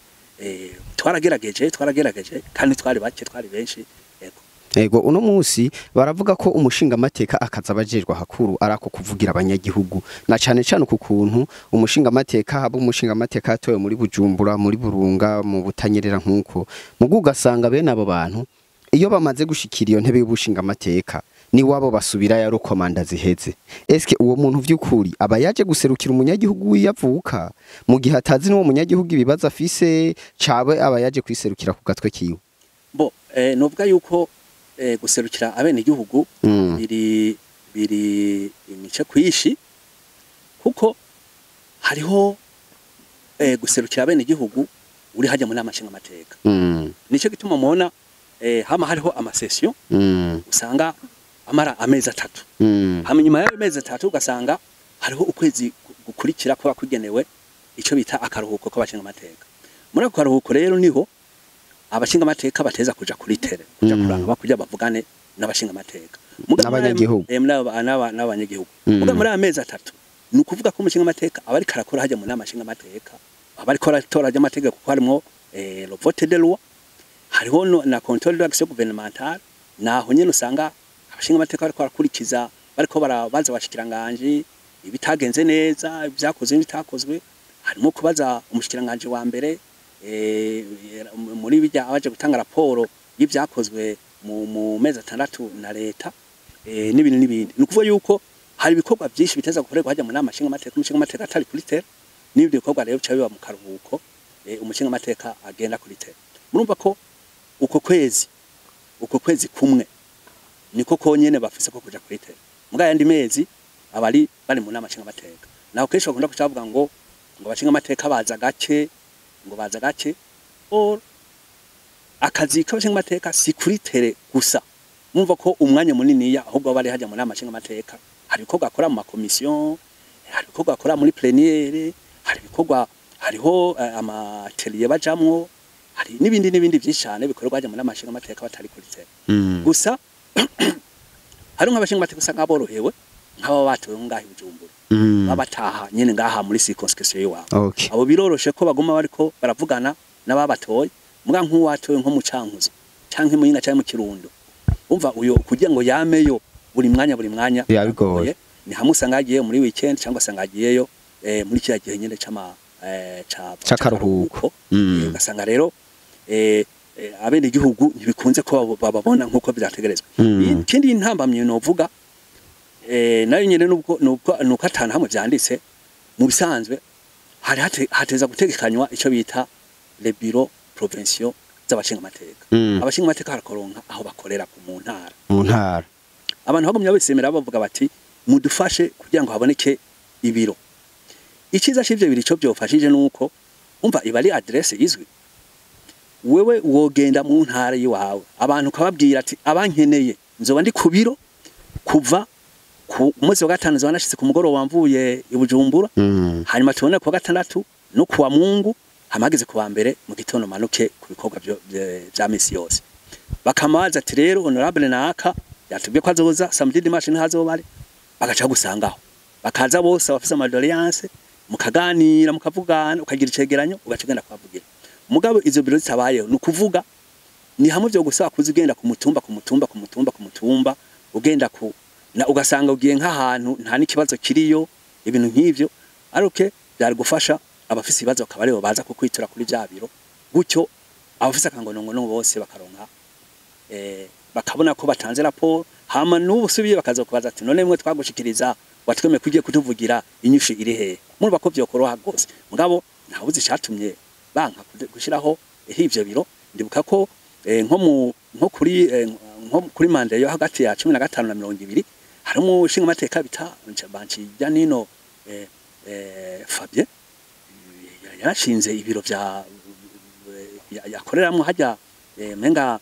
twaragerageje kandi twari bake, twari benshi, yego. Ego, uno munsi baravuga ko umushingamateka akaza abajejwe hakuru arako kuvugira abanyagihugu, na cane cane ku kuntu umushingamateka haba umushingamateka yatowe muri Bujumbura, muri Burunga, mu Butanyerera, nkuko mugu ugasanga bene abo bantu iyo bamaze gushikira iyo ntebe y'ubushingamateka ni wabo basubira ya rokomanda ziheze. Eske uwo muntu vy'ukuri aba yaje guserukira umunyagihugu wiyavuka, mu gihe atazi n'uwo munyagihugu ibibazo afise, cabe aba yaje kwiserukira ku gatwe kiwe? Bo novuga yuko guserukira abene igihugu biri imice kwishi, kuko hariho guserukira abene igihugu uri hajya mu nama nshingamateka. Nico gituma mubona hama hariho ama sessions usanga amara amezi 3. Hama nyuma y'ayo mezi 3 ugasanga hariho ukwezi gukurikira kuba kugenewe ico bita akaruhuko k'abashingamateka. Muri ako karuhuko rero niho abashingamateka bateza kuja kuri terrain, kuja kuraba, kuja bavugane n'abashingamateka. Muga muri ayo- N'abanyagihugu. N'abanyagihugu. Muga muri ayo mezi 3, ni ukuvuga ko umushingamateka aba ariko arakora hajya mu nama nshingamateka, aba ariko aratora ry'amategeko, kuko harimwo le vote de loi, hariho na contrôle de l'action gouvernementale. Naho nyene usanga abashingamateka bariko barakurikiza, bariko barabaza abashikiranganje ibitagenze neza, ibyakozwe n'ibitakozwe. Harimo kubaza umushikiranganje wa mbere muri bijya abaje gutanga raporo y'ibyakozwe mu mezi 6 na leta. n'ibintu n'ibindi. Ni ukuvuga yuko hari ibikorwa byinshi biteza gukorerwa hajya mu nama nshingamateka, umushingamateka atari kuri terrain, n'ibindi bikorwa rero bica biba mu karuhuko, umushingamateka agenda kuri terrain. Murumva ko uko kwezi kumwe niko konyene bafise ko kuja kuri terrain. Muga yandi mezi abari bari mu nama nshingamateka. Naho kenshi bakunda kucavuga ngo abashingamateka baza gake, ngo baza gake. Or akazi k'abashingamateka si kuri terrain gusa. Mumva ko umwanya muniniya ahubwo bari hajya mu nama nshingamateka. Hari ibikorwa akora mu makomisiyo, hari ibikorwa akora muri plénière, hari ibikorwa, hariho ama ateliers bajamwo, hari n'ibindi n'ibindi byinshi cyane bikorwa hajya mu nama nshingamateka batari kuri terrain. Gusa hari nk'abashingamateka usanga borohewe, nk'aba batowe ngaha i Bujumbura, baba bataha nyene ngaha muri circonscription y'iwabo. Abo biroroshe ko baguma bariko baravugana n'ababatoye. Muga nk'uwatowe nko mu Cankuzo canke mu Yinga canke mu Kirundo, umva uyo kugira ngo yameyo buri mwanya buri mwanya Biba bigoye. Ni hamwe usanga agiye muri weekend cyangwa usanga agiyeyo muri kiriya gihe nyene c'ama ca C'akaruhuko. Ugasanga rero abene igihugu ntibikunze ko bababona nkuko vyategerezwa. Ikindi intambamye novuga, nayo nyene nubwo nuko atanu hamwe vyanditse, mu bisanzwe hari hateza gutegekanywa ico bita les bureaux provinciaux z'abashingamateka. Abashingamateka barakoronka aho bakorera ku mu ntara. Mu ntara. Abantu bagumye babisemera, bavuga bati mudufashe kugira ngo haboneke ibiro. Icyiza c'ivyo biro, ico byofashije nuko umva iba ari adresse izwi. Wewe wogenda mu ntara yiwawe, abantu ukababwira ati abankeneye nzoba ndi ku biro kuva ku munsi wa gatanu, nzoba nashitse ku mugoroba mvuye i Bujumbura, hanyuma tubone kuwa gatandatu no kuwa Mungu, hamageze kuwa mbere mu gitondo manuke ku bikorwa vya misi yose. Bakamaza ati rero honorable naka yatubwiye ko azoza samedi, dimanche ntazoba ari, bagaca gusangaho, bakaza bose abafise ama doléances, mukaganira, mukavugana, ukagira icegeranyo, ugaca ugenda kubavugira. Mugabo izo biro zitabayeho, ni ukuvuga ni hamwe vyo gusaba kuza ugenda ku mutumba, ku mutumba, ku mutumba, ku mutumba, ugenda ku na ugasanga ugiye nk'ahantu nta n'ikibazo kiriyo, ibintu nk'ivyo. Aruke byari gufasha abafise ibibazo bakaba aribo baza kukwitura kuri vya biro, gutyo abafise akangonongono bose bakaronka bakabona ko batanze raporo. Hama n'ubu subiye bakaza kubaza ati none mwe twagushikiriza watwemeye kugiye kutuvugira, inyishu iri hehe? Murumva ko vyokoroha gose. Mugabo ntawuzi icatumye banka gushiraho ivyo biro. Ndibuka ko nko kuri mandat yo hagati ya 15 na 20, hari umushinga mateka bita Bancijya nino Fabien, yarashinze ibiro vya yakoreramwo hajya menga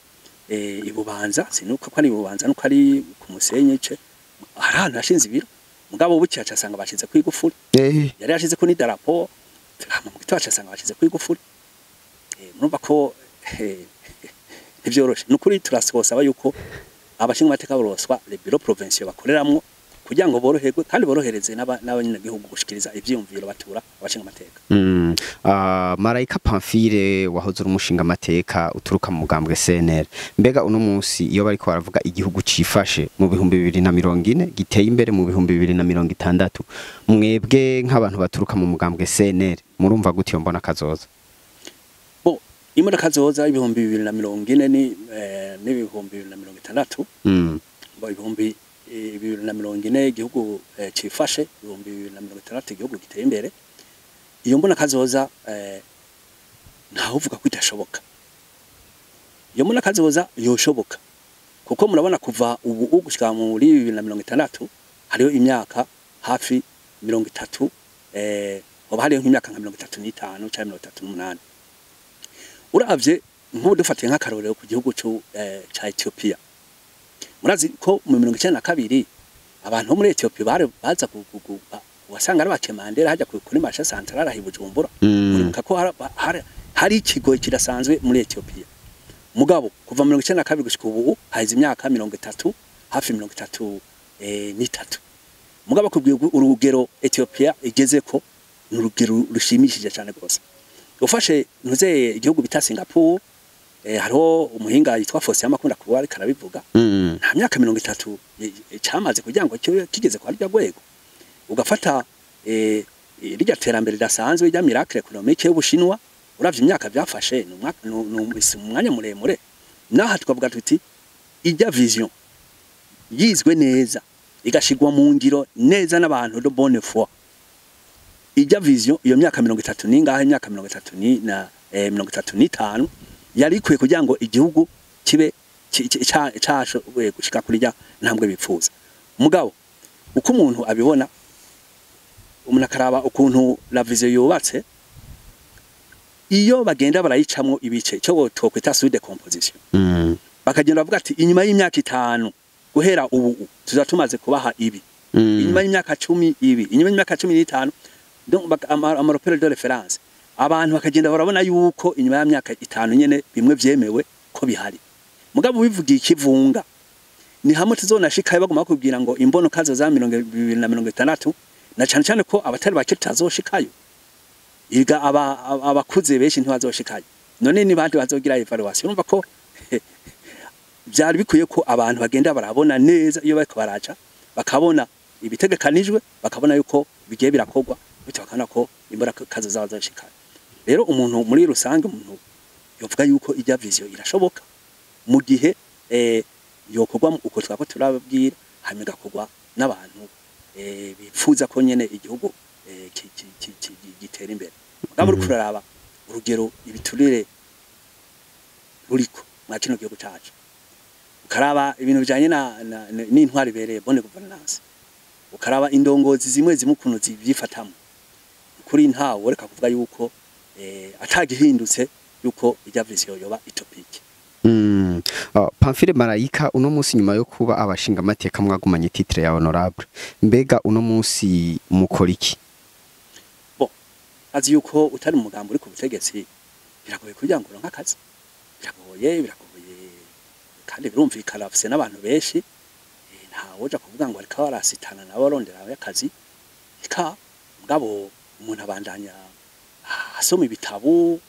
ibubanza, sinuka ko ari ibubanza nuko ari ku Musenyi ce, hari ahantu yashinze ibiro. Mugabo buki aca asanga bashize ku igufuri. Yari yashize ko n'idarapo, hama mu gitondo aca asanga bashize ku igufuri. Murumva ko ntivyoroshe. Nukuri turasaba yuko abashinga amateka boroswa les bureaux provinciaux bakoreramwo kugira ngo boroherwe kandi borohereze n'abanyagihugu gushikiriza ivyiyumviro batura abashinga amateka. Marayika Pamphile, wahoze uri umushinga amateka uturuka mu mugambwe CNL, mbega uno munsi iyo bariko baravuga igihugu cifashe mu 2040, giteye imbere mu 2060, mwebwe nk'abantu baturuka mu mugambwe CNL murumva gute iyo mbona kazoza? Bo imodoka zoza 2040 ni n'2060, bo 2040 igihugu cifashe, 2060 igihugu giteye imbere, iyo mbona kazoza ntawuvuga ko idashoboka. Iyo mbona kazoza yoshoboka, kuko murabona kuva ubu gushika muri 2060 hariho imyaka hafi 30, hoba hariho nk'imyaka nka 35 canke 38. Uravye nk'ubu dufatiye nk'akarorero ku gihugu ca Ethiopia, murazi ko mu 92 abantu bo muri Ethiopia bari baza wasanga ari bakemandera hajya kuri marché central aho i Bujumbura. Uribuka ko hari ikigo kidasanzwe muri Ethiopia. Mugabo kuva 92 gushika ubu haize imyaka 30, hafi 33. Mugabo kubwiye urugero Ethiopia igeze ko ni urugero rushimishije cyane rwose. Ufashe ntuze igihugu bita Singapore, hariho umuhinga yitwa Fosi amakunda kuba ariko arabivuga, nta myaka 30 cyamaze kugira ngo kibe kigeze kwa rya rwego. Ugafata rirya terambere ridasanzwe rya miracle économique y'Ubushinwa, uravye imyaka byafashe, ni umwaka, si umwanya muremure. Naha twavuga tuti ijya vision yizwe neza, igashigwa mu ngiro neza n'abantu de bonne foi, ijya vision iyo myaka 30 ningahe, imyaka 30 ni na 35 yari ikwiye kugira ngo igihugu kibe cashoboye gushika kuri rya ntambwe bipfuza. Mugabo uko umuntu abibona, umuntu akaraba ukuntu la vision yubatse, iyo bagenda barayicamwo ibice, cyo twokwita sous-décomposition, bakagenda bavuga ati inyuma y'imyaka 5 guhera ubu tuza tumaze kubaha ibi, inyuma y'imyaka 10 ibi, inyuma y'imyaka 15, donc ama repères de référence, abantu bakagenda barabona yuko inyuma y'imyaka 5 nyene bimwe vyemewe ko bihari. Mugabo bivugiye ikivunga, ni hamwe tuzonashikayo baguma bakubwira ngo imbono kazo za 2060, na cane cane ko abatari bake tazoshikayo, iga abakuze benshi ntibazoshikayo. None ni bandi bazogira evaluation? Urumva ko byari bikwiye ko abantu bagenda barabona neza iyo bariko baraca, bakabona ibitegekanijwe, bakabona yuko bigiye birakorwa, bityo bakabona ko imbona kazo zazoshikayo. Rero umuntu muri rusange, umuntu yovuga yuko ijya vision irashoboka mu gihe yokorwa uko twako turababwira, hanyuma igakorwa n'abantu bipfuza ko nyene igihugu gitera imbere. Mugabo uriko uraraba urugero ibiturire ruriko mwa kino gihugu cacu, ukaraba ibintu bijanye n'intwari ibereye, bonne gouvernance, ukaraba indongozi zimwe zimwe ukuntu zivyifatamwo, kuri ntawe reka kuvuga yuko atagihindutse yuko ijya vision yoba utopique. Pamphile Marayika, uno munsi nyuma yo kuba abashinga amateka mwagumanye titre ya honorable, mbega uno munsi mukora iki? Bon, azi yuko utari mu mugambo uri ku butegetsi biragoye kugira ngo uronke akazi, biragoye, biragoye, kandi birumvikana, afise n'abantu benshi, ntawoja kuvuga ngo ariko arasitana nabo arondera akazi. Eka, mugabo umuntu abandanya asoma ibitabo,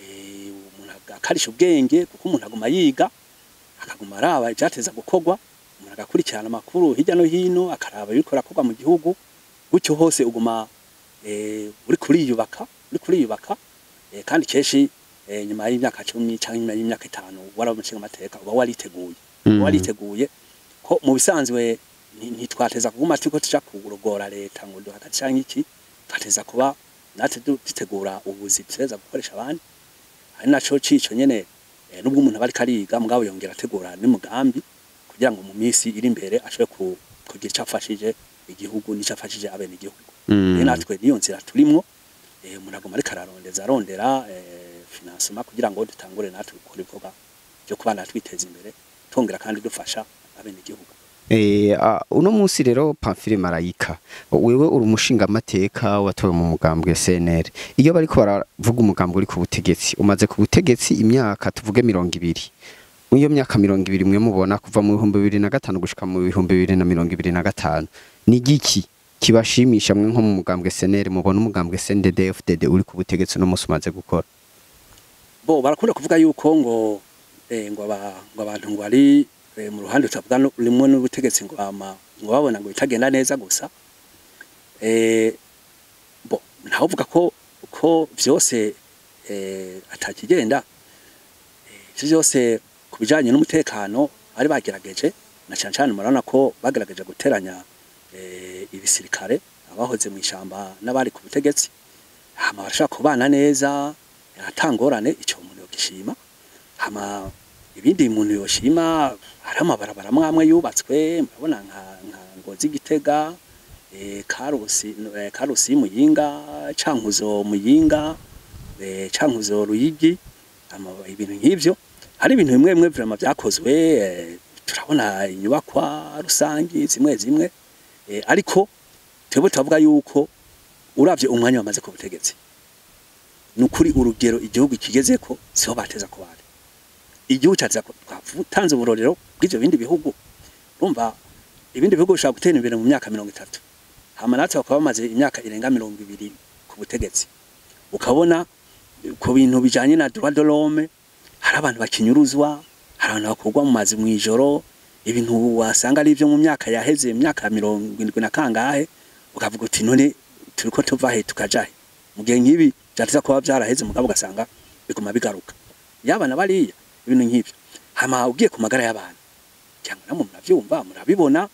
umuntu akarisha ubwenge, kuko umuntu aguma yiga, akaguma araba ivyateza gukorwa, umuntu agakurikirana amakuru hirya no hino, akaraba ibiriko birakorwa mu gihugu. Gutyo hose uguma uri kuriyubaka, uri kuriyubaka, kandi kenshi nyuma y'imyaka 10 canke nyuma y'imyaka 5 waraba umushinga amateka uba wariteguye, uba wariteguye ko mu bisanzwe ntitwateza kuguma turiko tuja kurogora leta ngo duhaka canke iki, twateza kuba natwe dutegura ubuzi tuteza gukoresha abandi. Ari naco cico nyene, nubwo umuntu aba ariko ariga, mugabo yongera ategura n'umugambi kugira ngo mu minsi iri imbere ashobore kugira ico afashije igihugu n'ico afashije abene igihugu. Natwe niyo nzira turimwo, umuntu aguma ariko ararondeza, arondera financement kugira ngo dutangure natwe gukora ibikorwa byo kubana twiteza imbere, twongera kandi dufasha abene igihugu. Uno munsi rero Pamphile Marayika, wewe uri umushinga amateka watowe mu mugambwe CNL. Iyo bariko baravuga umugambwe uri ku butegetsi, umaze ku butegetsi imyaka tuvuge 20, muri iyo myaka 20 mwe mubona kuva mu 2005 gushika mu 2025, ni giki kibashimisha mwe nko mu mugambwe CNL mubona umugambwe CNDD-FDD uri ku butegetsi no musi umaze gukora? Bo barakunda kuvuga yuko ngo ngo abantu ngo ari mu ruhande utavuga rimwe n'ubutegetsi ngo ama ngo babona ngo bitagenda neza gusa. Bo ntavuga ko vyose atakigenda, ivyo vyose kubijanye n'umutekano ari bagerageje, na cyane cyane murabona ko bagerageje guteranya ibisirikare abahoze mu ishamba n'abari ku butegetsi, hama barashaka kubana neza atangorane, ico umuntu yogishima. Hama ibindi umuntu yoshima, hari amabarabara amwe yubatswe, murabona nka Ngozi Gitega, Karusi, Karusi Muyinga, Cankuzo Muyinga, Cankuzo Ruyigi, ibintu nk'ivyo. Hari ibintu bimwe bimwe vraiment vyakozwe, turabona inyubakwa rusangi zimwe zimwe, ariko twebwe turavuga yuko uravye umwanya wamaze ku butegetsi, nukuri urugero igihugu kigezeko siho bateza kubara. Igihugu cyaza twatanze uburorero bw'ivyo bindi bihugu. Urumva ibindi bihugu bishobora gutera imbere mu myaka 30, hama natwe bakaba bamaze imyaka irenga 20 ku butegetsi. Ukabona ku bintu bijanye na droit de l'homme hari abantu bakinyuruzwa, hari abantu bakurwa mu mazi mw'ijoro, ibintu wasanga ari ivyo mu myaka yaheze, imyaka 70 na kangahe, ukavuga uti none turiko tuva he tukaja he? Mu gihe nk'ibi vyateza kuba vyaraheze, mugabo ugasanga biguma bigaruka yaba na bariya, ibintu nk'ivyo. Hama ugiye ku magara y'abantu, Cyangwa namwe muravyumva, murabibona,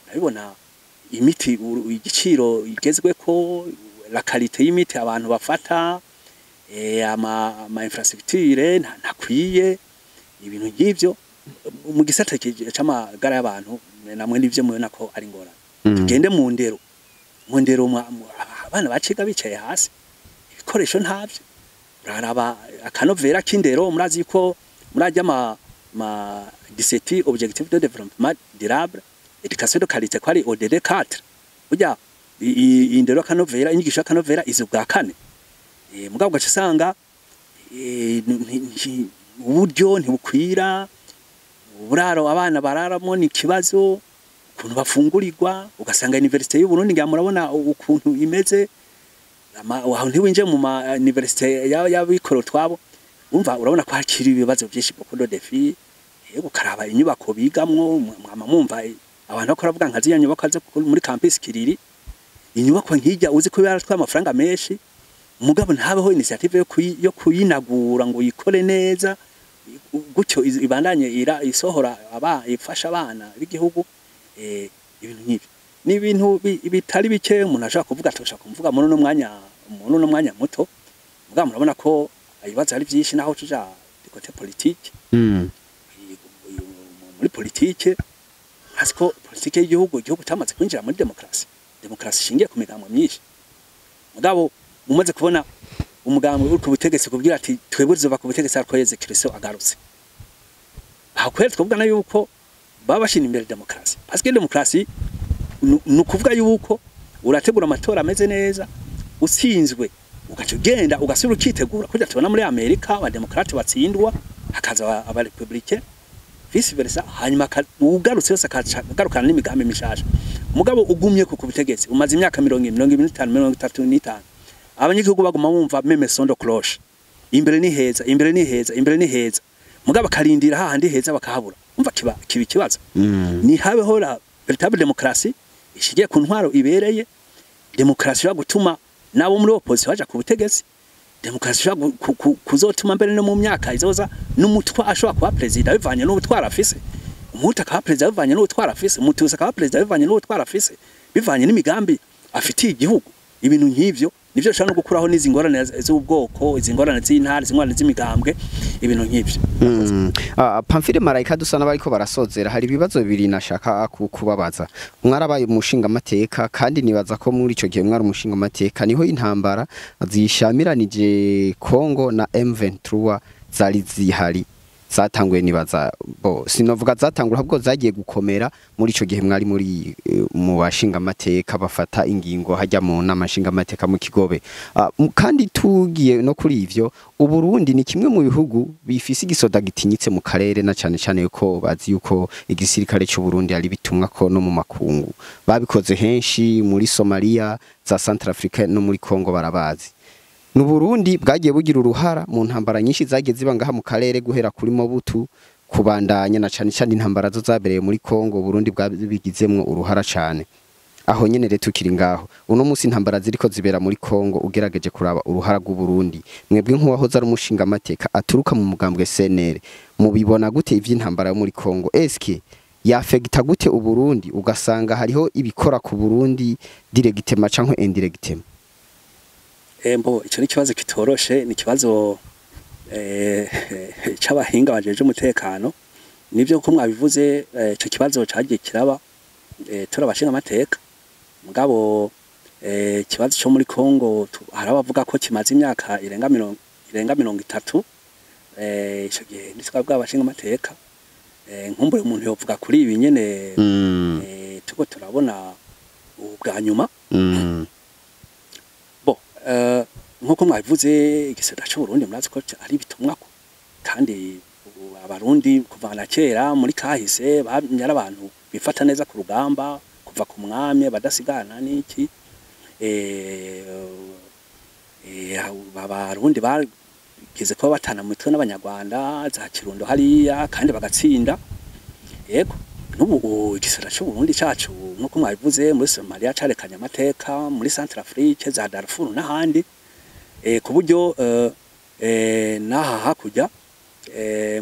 murabibona imiti igiciro igezweko, la qualité y'imiti abantu bafata, ama infrastructure ntakwiye, ibintu nk'ivyo mu gisata c'amagara y'abantu namwe nivyo mubona ko ari ngorane. Tugende mu ndero, mu ndero abana baciga bicaye hasi, ibikoresho ntavyo. Uraraba akanovera k'indero, murazi ko murajya ma 17 objectifs de développement durable, éducation de qualité ko ari ODD 4. Burya indero akanovera, inyigisho akanovera izi bwa kane. Mugabo ugaca usanga uburyo ntibukwira, uburaro abana bararamo ni ikibazo, ukuntu bafungurirwa. Ugasanga université y'u Burundi ngira murabona ukuntu imeze, aho ntiwinjiye mu ma université y'abikorera utwabo. Umva, urabona ko hakiri ibibazo byinshi, beaucoup de défis. Yego, ukaraba inyubako bigamwo, mwama mwumva abantu bakora bavuga nka ziriya nyubako zo muri campus Kiriri, inyubako nkijya uzi ko yaratwaye amafaranga menshi, mugabo ntabeho initiative yo kuyinagura ngo uyikore neza gutyo ibandanye isohora aba ifasha abana b'igihugu. Ibintu nk'ibyo ni ibintu bitari bike umuntu ashobora kuvuga, atoshaka kuvuga muri uno mwanya muto. Mugabo murabona ko ibibazo ari byinshi. Naho tuja du côté politique, muri politike hasi ko politike y'igihugu, igihugu cyamaze kwinjira muri demokarasi, demokarasi ishingiye ku migambo myinshi. Mugabo umaze kubona umugambi uri ku butegetsi kubwira ati twebwe tuzoba ku butegetsi ariko Yezu Kristo agarutse, aho kweri twavugana yuko baba bashira imbere demokarasi, parce que demokarasi ni ukuvuga yuko urategura amatora ameze neza, utsinzwe ugaca ugenda ugasubira ukitegura, kurya tubona muri Amerika abademokrate batsindwa hakaza abarépublicains, vice versa, hanyuma ugarutse yose akaca agarukana n'imigambi mishasha. Mugabo ugumye ku butegetsi umaze imyaka 20, 25, 35, abanyagihugu baguma bumva même son de cloche: imbere ni heza, imbere ni heza, imbere ni heza, mugabo akarindira hahandi heza bakahabura. Umva, kiba ikibazo. Ni habeho la véritable démocratie ishigiye ku ntwaro ibereye, demokarasi ishobora gutuma nabo muri opposition baja ku butegetsi, demokarasi ishobora kuzotuma mbere no mu myaka izoza n'umutwa ashobora kuba perezida bivanye n'ubutwara afise, umuhutu akaba perezida bivanye n'ubutwara afise, umututsi akaba perezida bivanye n'ubutwara afise, bivanye n'imigambi afitiye igihugu. Ibintu nk'ivyo nivyo bishobora no gukuraho n'izi ngorane z'ubwoko, izi ngorane z'intara, izi ngorane z'imigambwe, ibintu nk'ivyo. Pamphile Marayika, dusa n'abariko barasozera, hari ibibazo bibiri nashaka kubabaza. Mwarabaye umushinga amateka, kandi nibaza ko muri ico gihe mwari umushinga amateka niho intambara zishamiranije Congo na M23 zari zihari, zatanguye. Nibaza bo sinovuga zatangura, ahubwo zagiye gukomera muri ico gihe mwari muri mu bashinga amateka bafata ingingo hajya mu nama nshinga amateka mu Kigobe. Kandi tugiye no kuri ivyo, Uburundi ni kimwe mu bihugu bifise igisoda gitinyitse mu karere, na cane cane yuko bazi yuko igisirikare cy'u Burundi ari bitumwa ko no mu makungu babikoze henshi, muri Somalia, za Centrafrique no muri Congo barabazi. N'Uburundi bwagiye bugira uruhara mu ntambara nyinshi zagiye ziba ngaha mu karere, guhera kuri Mobutu kubandanya, na cane cane intambara zo zabereye muri Congo, Burundi bwabigizemwo uruhara cane. Aho nyene rero tukiri ngaho, uno musi intambara ziriko zibera muri Congo, ugerageje kuraba uruhara rw'u Burundi, mwebwe nk'uwahoze ari umushinga amateka aturuka mu mugambwe CNL, mubibona gute ivy'intambara yo muri Congo? Eske yafegita gute Uburundi, ugasanga hariho ibikora ku Burundi directement canke indirectement? Embo ico ni ikibazo kitoroshe, ni ikibazo c'abahinga bajeje umutekano. Nivyo ko mwabivuze, ico kibazo cagiye kiraba turabashinga amateka. Mugabo ikibazo co muri Congo hari abavuga ko kimaze imyaka irenga 30. Ico gihe ntitwabwa abashinga amateka. Nkumbure umuntu yovuga kuri ibi nyene tuko turabona ubwa nyuma. Bo nkuko mwabivuze, igisata c'u Burundi murazi ko ari bitumwako, kandi ubu abarundi kuva na kera muri kahise bamye ari abantu bifata neza ku rugamba, kuva ku mwami badasigana n'iki. Abarundi bageze kuba batana mu mitwe n'abanyarwanda za Kirundo hariya kandi bagatsinda. Yego, n'ubu igisata c'u Burundi cacu, nkuko mwabivuze, muri Somalia carekanye amateka, muri Centrafrique, za Darfur n'ahandi, ku buryo n'aha hakurya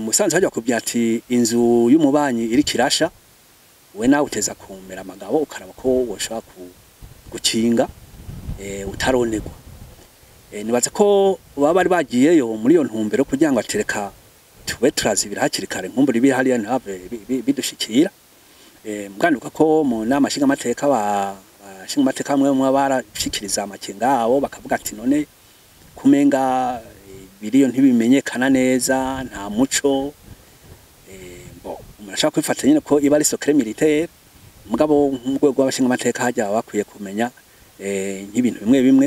musanze hajya kubwira ati inzu y'umubanyi iri kirasha. We nawe uteza kumera amagabo, ukaraba ko woshobora gukinga utaronerwa. Nibaza ko baba bari bagiyeyo muri iyo ntumbero kugira ngo atereka tube turazibira hakiri kare, nkumbura ibiri hariya ntihave bidushikira. Muganduka ko mu nama nshingamateka bashingamateka bamwe bamwe barashikiriza amakenga yabo, bakavuga ati none kumenga biriyo ntibimenyekana neza, nta muco. Bo umuntu ashaka kwifata nyine ko iba ari secret militaire, mugabo nk'urwego rw'abashingamateka hajya baba bakwiye kumenya nk'ibintu bimwe bimwe.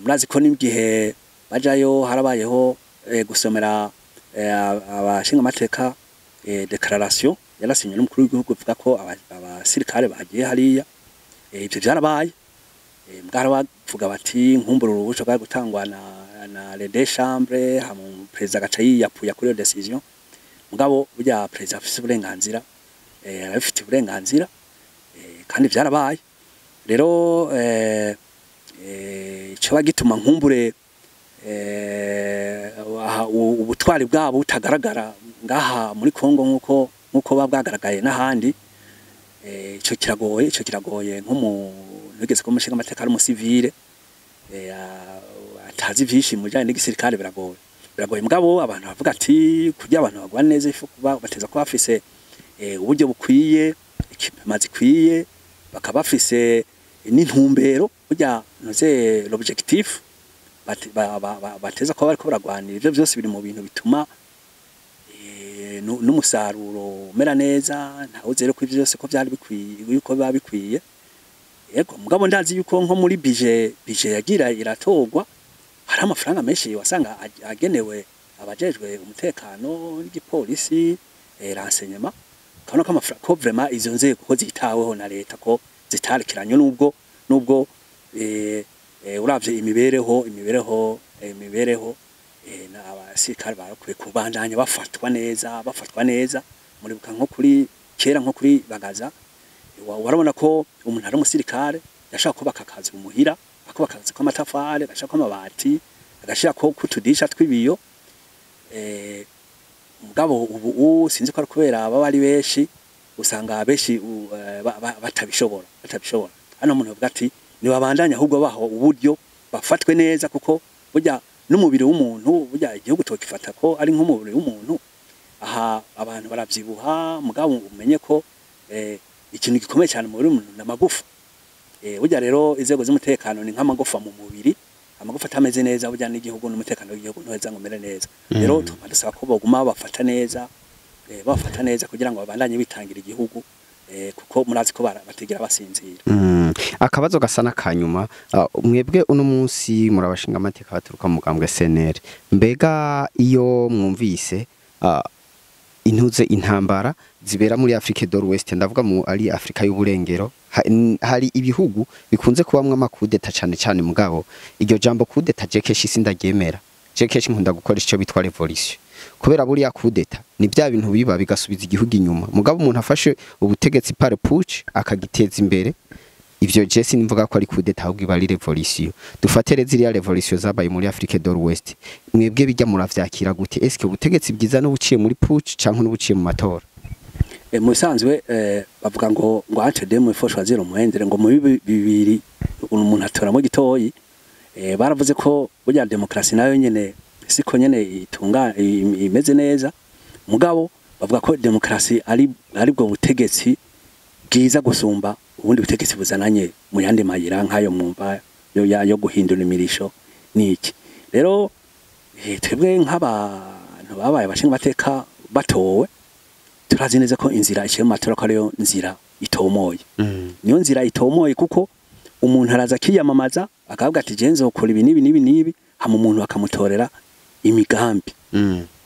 Murazi ko n'igihe bajayo harabayeho gusomera abashingamateka déclaration yarasinywe n'umukuru w'igihugu ivuga ko abasirikare bagiye hariya. Ivyo vyarabaye. Mbwara bavuga bati nkumbura uruhusha rwari gutangwa na les deux chambres, hama perezida agaca yiyapuya kuri iyo décision. Mugabo burya perezida afise uburenganzira, arabifitiye uburenganzira, kandi vyarabaye. Rero icoba gituma nkumbure aha ubutwari bwabo butagaragara ngaha muri Kongo nkuko buba bwagaragaye n'ahandi, ico kiragoye nk'umuntu wigeze kuba umushingamateka ari umusivile, atazi vyinshi mu bijanye n'igisirikare. Biragoye, mugabo abantu bavuga ati kugira abantu bagwa neza ifu kuba bateza kuba bafise uburyo bukwiye, équipement zikwiye, bakaba bafise n'intumbero, burya ntuze l'objectif bateza kuba bariko baragwanira. Ivyo vyose biri mu bintu bituma n'umusaruro umera neza. Ntawuzi rero ko ivyo vyose ko vyari bikwiye, yuko biba bikwiye. Yego, mugabo ndazi yuko nko muri budget yagira iratorwa, hari amafaranga menshi wasanga agenewe abajejwe umutekano n'igipolisi, renseignement. Ukabona ko amafaranga, ko vraiment izo nzego ko zitaweho na leta, ko zitarekiranye, nubwo uravye imibereho, n'abasirikare barakwiye kubandanya bafatwa neza. Muribuka nko kuri kera, nko kuri Bagaza, warabona ko umuntu ari umusirikare yashaka kubaka akazi muhira, akubaka akazi k'amatafari, agashirako amabati, agashirako kutudisha tw'ibiyo. Mugabo ubu sinzi ko ari kubera baba ari benshi, usanga benshi batabishobora. Hano umuntu avuga ati nibabandanya ahubwo baho uburyo, bafatwe neza, kuko burya n'umubiri w'umuntu, burya igihugu tokifata ko ari nk'umubiri w'umuntu. Aha abantu baravyibuha, mugabo umenye ko ikintu gikomeye cyane mu mubiri w'umuntu n'amagufa. Burya rero inzego z'umutekano ni nk'amagufa mu mubiri. Amagufa atameze neza, burya n'igihugu n'umutekano w'igihugu ntuheza ngo umere neza. Rero tukaba dusaba ko boguma bafata neza kugira ngo babandanye bitangira igihugu, kuko murazi ko batigera basinzira. Akabazo gasa n'akanyuma, mwebwe uno munsi murabashinga amateka baturuka mu mugambwe CNL. Mbega iyo mwumvise intuze intambara zibera muri Afrique de l'Ouest, ndavuga mu ari Afrika y'uburengero, hari ibihugu bikunze kubamwo amakudeta cane cane, mugabo iryo jambo kudeta je kenshi sindaryemera. Je kenshi nkunda gukoresha ico bitwa révolution, kubera buriya kudeta ni bya bintu biba bigasubiza igihugu inyuma, mugabo umuntu afashe ubutegetsi par putsch akagiteza imbere, ivyo je sinimvuga ko ari kudeta, ahubwo iba ari révolution. Dufate rero ziriya révolution zabaye muri Afrique de l'Ouest, mwebwe bijya muravyakira gute? Eske ubutegetsi bwiza n'ubuciye muri putsch canke n'ubuciye mu matora? Mu bisanzwe bavuga ngo entre deux maux il faut choisir le moindre, ngo mu bibi bibiri umuntu atoramo gitoyi. Baravuze ko burya demokarasi nayo nyene siko nyene itunga imeze neza, mugabo bavuga ko demokarasi ari bwo butegetsi bwiza gusumba ubundi butegetsi buzananye mu yandi mayira nk'ayo mwumva yo guhindura imirisho niki. Rero twebwe nk'abantu babaye abashinga amateka batowe, turazi neza ko inzira iciye mu matora ko ariyo nzira itomoye. Niyo nzira itomoye, kuko umuntu araza akiyamamaza, akavuga ati je nzokora ibi n'ibi n'ibi n'ibi, hama umuntu bakamutorera imigambi,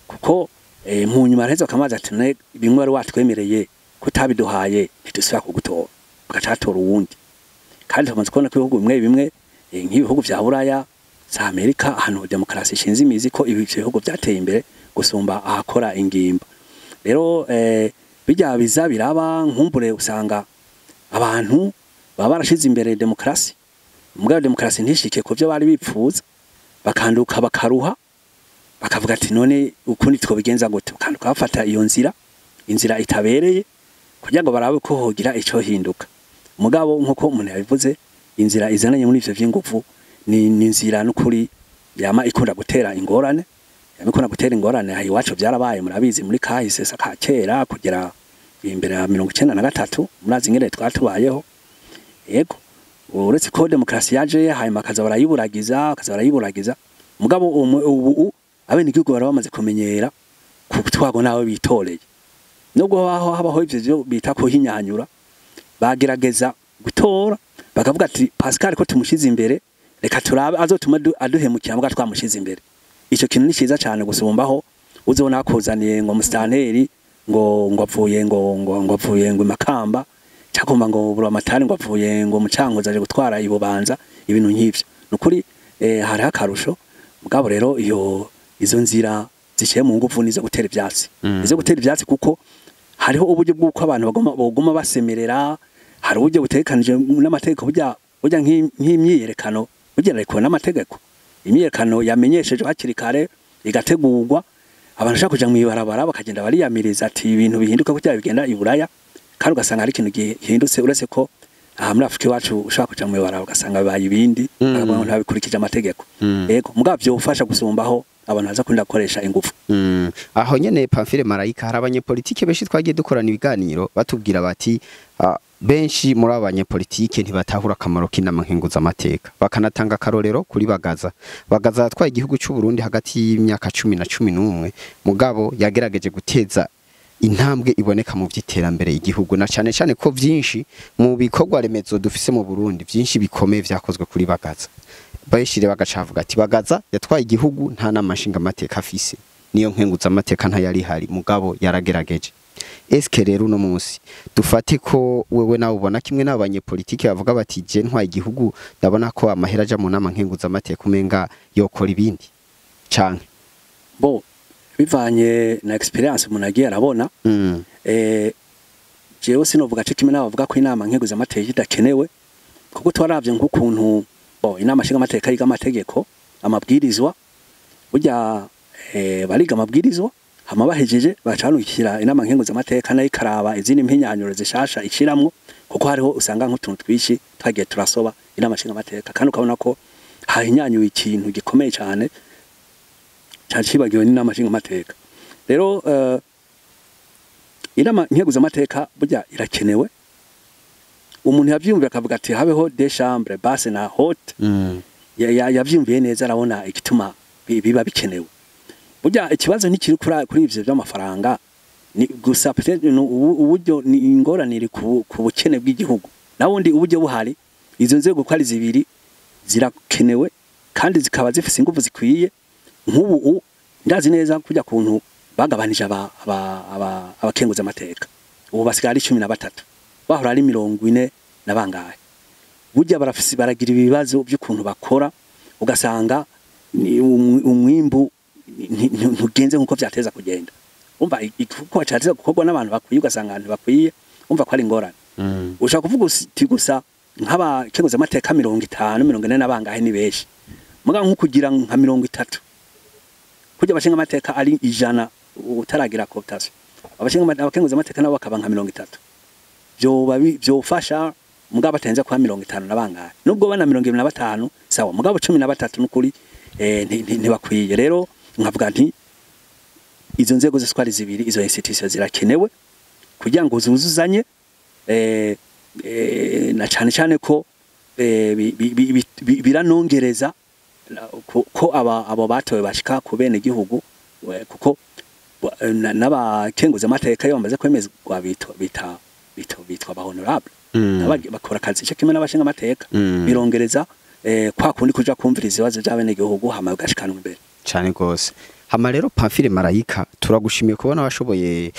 kuko mu nyuma araheza bakamaza ati none bimwe wari watwemereye kutabiduhaye, ntidusubira kugutora, bagaca batora uwundi. Kandi tumaze kubona ko ibihugu bimwe bimwe, nk'ibihugu vya Buraya, za Amerika, ahantu demokarasi ishinze imizi, ko ibi bihugu vyateye imbere gusumba ahakora ingimba. Rero bijya biza biraba, nkumbure usanga abantu baba barashize imbere demokarasi, mugabo demokarasi ntishike ku byo bari bipfuza, bakanduka bakaruha, bakavuga ati none ukundi twobigenza gute? Bakanduka bafata iyo nzira, inzira itabereye. kugira ngo barabe ko hogira ico hinduka. Mugabo nkuko umuntu yabivuze, inzira izananye muri ivyo vy'inguvu ni inzira n'ukuri yama ikunda gutera ingorane, yama ikunda gutera ingorane. Aho iwacu vyarabaye, murabizi, muri kahise ka kera kugera imbere ya 93, murazi ingene twatubayeho. Yego, uretse ko demokarasi yaje hanyuma akaza barayiburagiza, akaza barayiburagiza, mugabo ubu abenegihugu bara bamaze kumenyera kutwagwa nawe bitoreye. Nubwo habaho ivyo byo bita kuhinyanyura, bagerageza gutora bakavuga ati Pascal ko tumushize imbere, reka turabe azotuma aduhemukira, mbwa twamushize imbere. Ico kintu ni ciza cyane gusumbaho uzobona akuzaniye ngo mustanteri ngo avuye ngo avuye ngo Makamba, cyagomba ngo Buramatari ngo avuye ngo Mucankuzo aje gutwara ibubanza, ibintu nk'ivyo. Nukuri hariho akarusho. Mugabo rero iyo izo nzira ziciye mu nguvu nizo gutera ivyatsi, izo gutera ivyatsi, kuko hariho uburyo bw'uko abantu baguma basemerera. Hari uburyo butegekanije n'amategeko, burya nk'imyiyerekano, burya ariko n'amategeko, imyiyerekano yamenyeshejwe hakiri kare igategurwa, abantu bashaka kuja mw'ibarabara bakagenda bariyamiriza ati ibintu bihinduka kugira bigenda i Buraya, kandi ugasanga hari ikintu gihindutse. Uretse ko aha muri Afrika iwacu ushaka kuja mw'ibarabara ugasanga bibaye ibindi, abantu ntibabikurikije amategeko. Yego, mugabo vyofasha gusumbaho abantu baza kunda gukoresha ingufu. Aho nyene Pamphile Marayika, hari abanyepolitike benshi twagiye dukorana ibiganiro batubwira bati benshi muri abo banyepolitike ntibatahura akamaro k'inama nkenguzamateka, bakanatanga akarorero kuri Bagaza. Bagaza yatwaye igihugu c'u Burundi hagati y'imyaka 10 na 11, mugabo yagerageje guteza intambwe iboneka mu vy'iterambere igihugu, na cane cane ko vyinshi mu bikorwa remezo dufise mu Burundi, vyinshi bikomeye vyakozwe kuri Bagaza. Bayishire bagacavuga ati Bagaza yatwaye igihugu nta nama nshingamateka afise, niyo nkenguzamateka ntayari hari, mugabo yaragerageje. Eske rero uno munsi dufate ko wewe nawe ubona kimwe n'abanyepolitike bavuga bati je ntwaye igihugu ndabona ko amahera aja mu nama nkenguzamateka umenga yokora ibindi canke? Bo bivanye na experience umuntu agiye arabona, jewe sinovuga co kimwe n'abavuga ko inama nkenguzamateka idakenewe, kuko twaravye nk'ukuntu bo inama nshingamateka yiga amategeko, amabwirizwa, burya bariga amabwirizwa hama bahejeje bacanukira inama nkenguzamateka nayo ikaraba izindi mpinyanyuro zishasha ishiramwo, kuko hariho usanga nk'utuntu twishi twagiye turasoba inama nshingamateka, kandi ukabona ko hahinyanyuwe ikintu gikomeye cyane cyacibagiwe n'inama nshingamateka. Rero inama nkenguzamateka burya irakenewe. Umuntu yavyumviye akavuga ati habeho deux chambres, basse na haute, yavyumviye neza, arabona igituma biba bikenewe. Burya ikibazo ntikiri kuri ivyo by'amafaranga ni gusa, peut-être uburyo ni ingorane iri ku bukene bw'igihugu. Nawundi uburyo buhari, izo nzego ko ari zibiri zirakenewe kandi zikaba zifise ingufu zikwiye. Nk'ubu ndazi neza kujya kuntu bagabanije abakenguza amateka, ubu basigaye ari 13, bahora ari 40 na bangahe. Burya barafise baragira ibibazo by'ukuntu bakora, ugasanga umwimbu ntugenze nkuko vyateza kugenda. Umva kuko cyateza gukorwa n'abantu bakwiye, ugasanga abantu bakwiye, umva ko ari ingorane. Ushaka kuvuga uti gusa nk'abakenguza amateka 50 40 na bangahe ni benshi, muga nko kugira nka 30 kujya abashinga amateka ari 100 utaragira cooptation, abakenguza amateka nabo bakaba nka 30, byoba byofasha. Mugabo batenze kwa 50 na bangahe, nubwo bana 25 sawa, mugabo 13 nukuri ntibakwiye. Rero nkavuga nti izo nzego zose zibiri, izo institution zirakenewe kugira ngo zuzuzanye, na cyane cyane ko biranongereza ko abo batowe bashika ku bene gihugu, kuko n'abakenguza amateka yo bamaze kwemezwa bitwa ba honorable, bakora akazi cyo kimwe n'abashinga amateka, birongereza kwa kundi kuja kumviriza ibibazo by'abene gihugu hama ugashikanwa imbere cyane gose. Hama rero Pamphile Marayika, turagushimiye kubona washoboye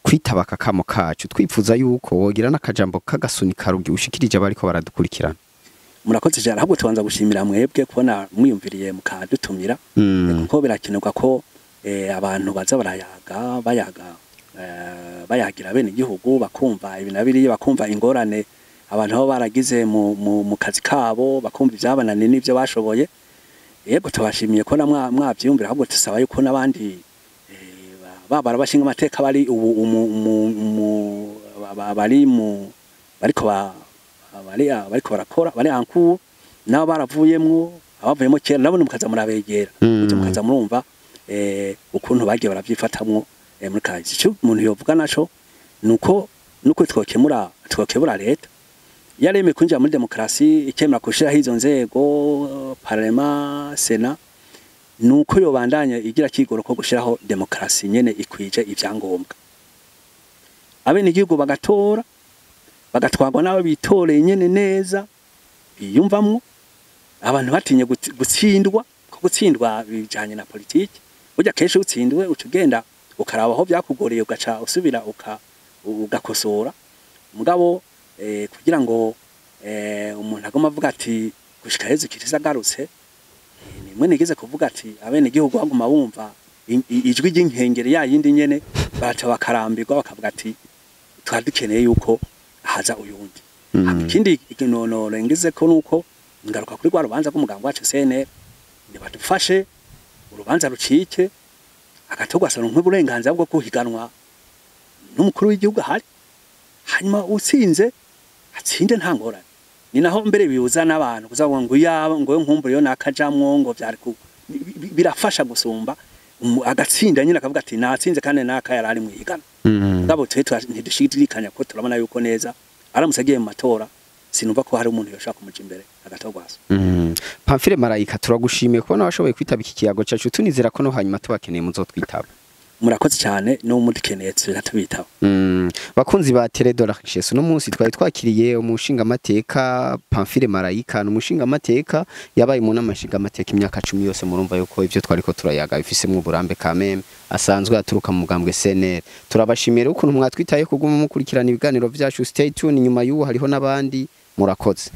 kwitaba akakamo kacu. Twipfuza yuko wogira n'akajambo k'agasunika rugi ushikirije abariko baradukurikirana. Murakoze cyane, ahubwo tubanza gushimira mwebwe kubona mwiyumviriye mukadutumira, kuko birakenerwa ko abantu baza barayaga bayaga bayagira bene igihugu, bakumva ibi na biriya, bakumva ingorane abantu baba baragize mu kazi kabo, bakumva ibyabananiye n'ibyo bashoboye. Yego, tubashimiye ko mwavyumvira, ahubwo tusaba yuko n'abandi babara bashinga amateka bari ubu bari mu bariko bariko barakora bari en cours, nabo baravuyemwo, abavuyemo kera nabo mukaza murabegera, mukaza murumva ukuntu bagiye baravyifatamwo muri kahise. Ico umuntu yovuga naco nuko twokemura leta yaremeye kwinjira muri demokarasi, ikemera gushiraho izo nzego, parlement, sénat, nuko yobandanya igira kigoro ko gushiraho demokarasi nyene ikwije ivyangombwa, abenegihugu bagatora, bagatwarwa n'abo bitoreye nyene neza biyumvamwo, abantu batinye gutsindwa, ko gutsindwa bijanye na politiki. Burya kenshi utsindwe uca ugenda ukaraba aho vyakugoreye, ugaca usubira ugakosora. Mugabo kugira ngo umuntu aguma avuga ati gushika Yezu Kristo agarutse, nimwe nigeze kuvuga ati abenegihugu baguma bumva ijwi ry'inkengeri ya yindi nyene, baraca bakarambirwa, bakavuga ati twari dukeneye yuko haza uyundi. Ikindi norengeze ko nuko ngaruka kuri rwa rubanza rw'umuganga wacu CNL, nibadufashe urubanza rucike, agatogwa asana nk'uburenganzira bwo kuhiganwa n'umukuru w'igihugu ahari, hanyuma utsinze atsinde nta ngorane. Ni naho mbere bibuza n'abantu kuzavuga ngo yaba ngo nkumbure yo nakajamwo ngo vyari birafasha gusumba agatsinda nyine akavuga ati natsinze kandi naka yarari mwigana. Mugabo twe ntidushidikanya ko turabona yuko neza aramutse agiye mu matora, sinumva ko hari umuntu yoshaka kumuja imbere agatogwasa. Pamphile Marayika, turagushimiye kubona washoboye kwitaba iki kiyago cacu, tunizera ko no hanyuma tubakeneye muzotwitaba. Murakoze cyane, no mudukeneye tubitaba. Bakunzi ba Télé de la Richesse, uno munsi twari twakiriye umushinga mateka Pamphile Marayika, n'umushinga mateka yabaye mu nama nshinga mateka imyaka 10 yose. Murumva yuko ivyo twariko turayaga bifisemwo uburambe kameme, asanzwe aturuka mu mugambwe CNL. Turabashimira ukuntu mwatwitaye kuguma mukurikirana ibiganiro vyacu. Stay tuned, nyuma y'ubu hariho n'abandi. Murakoze.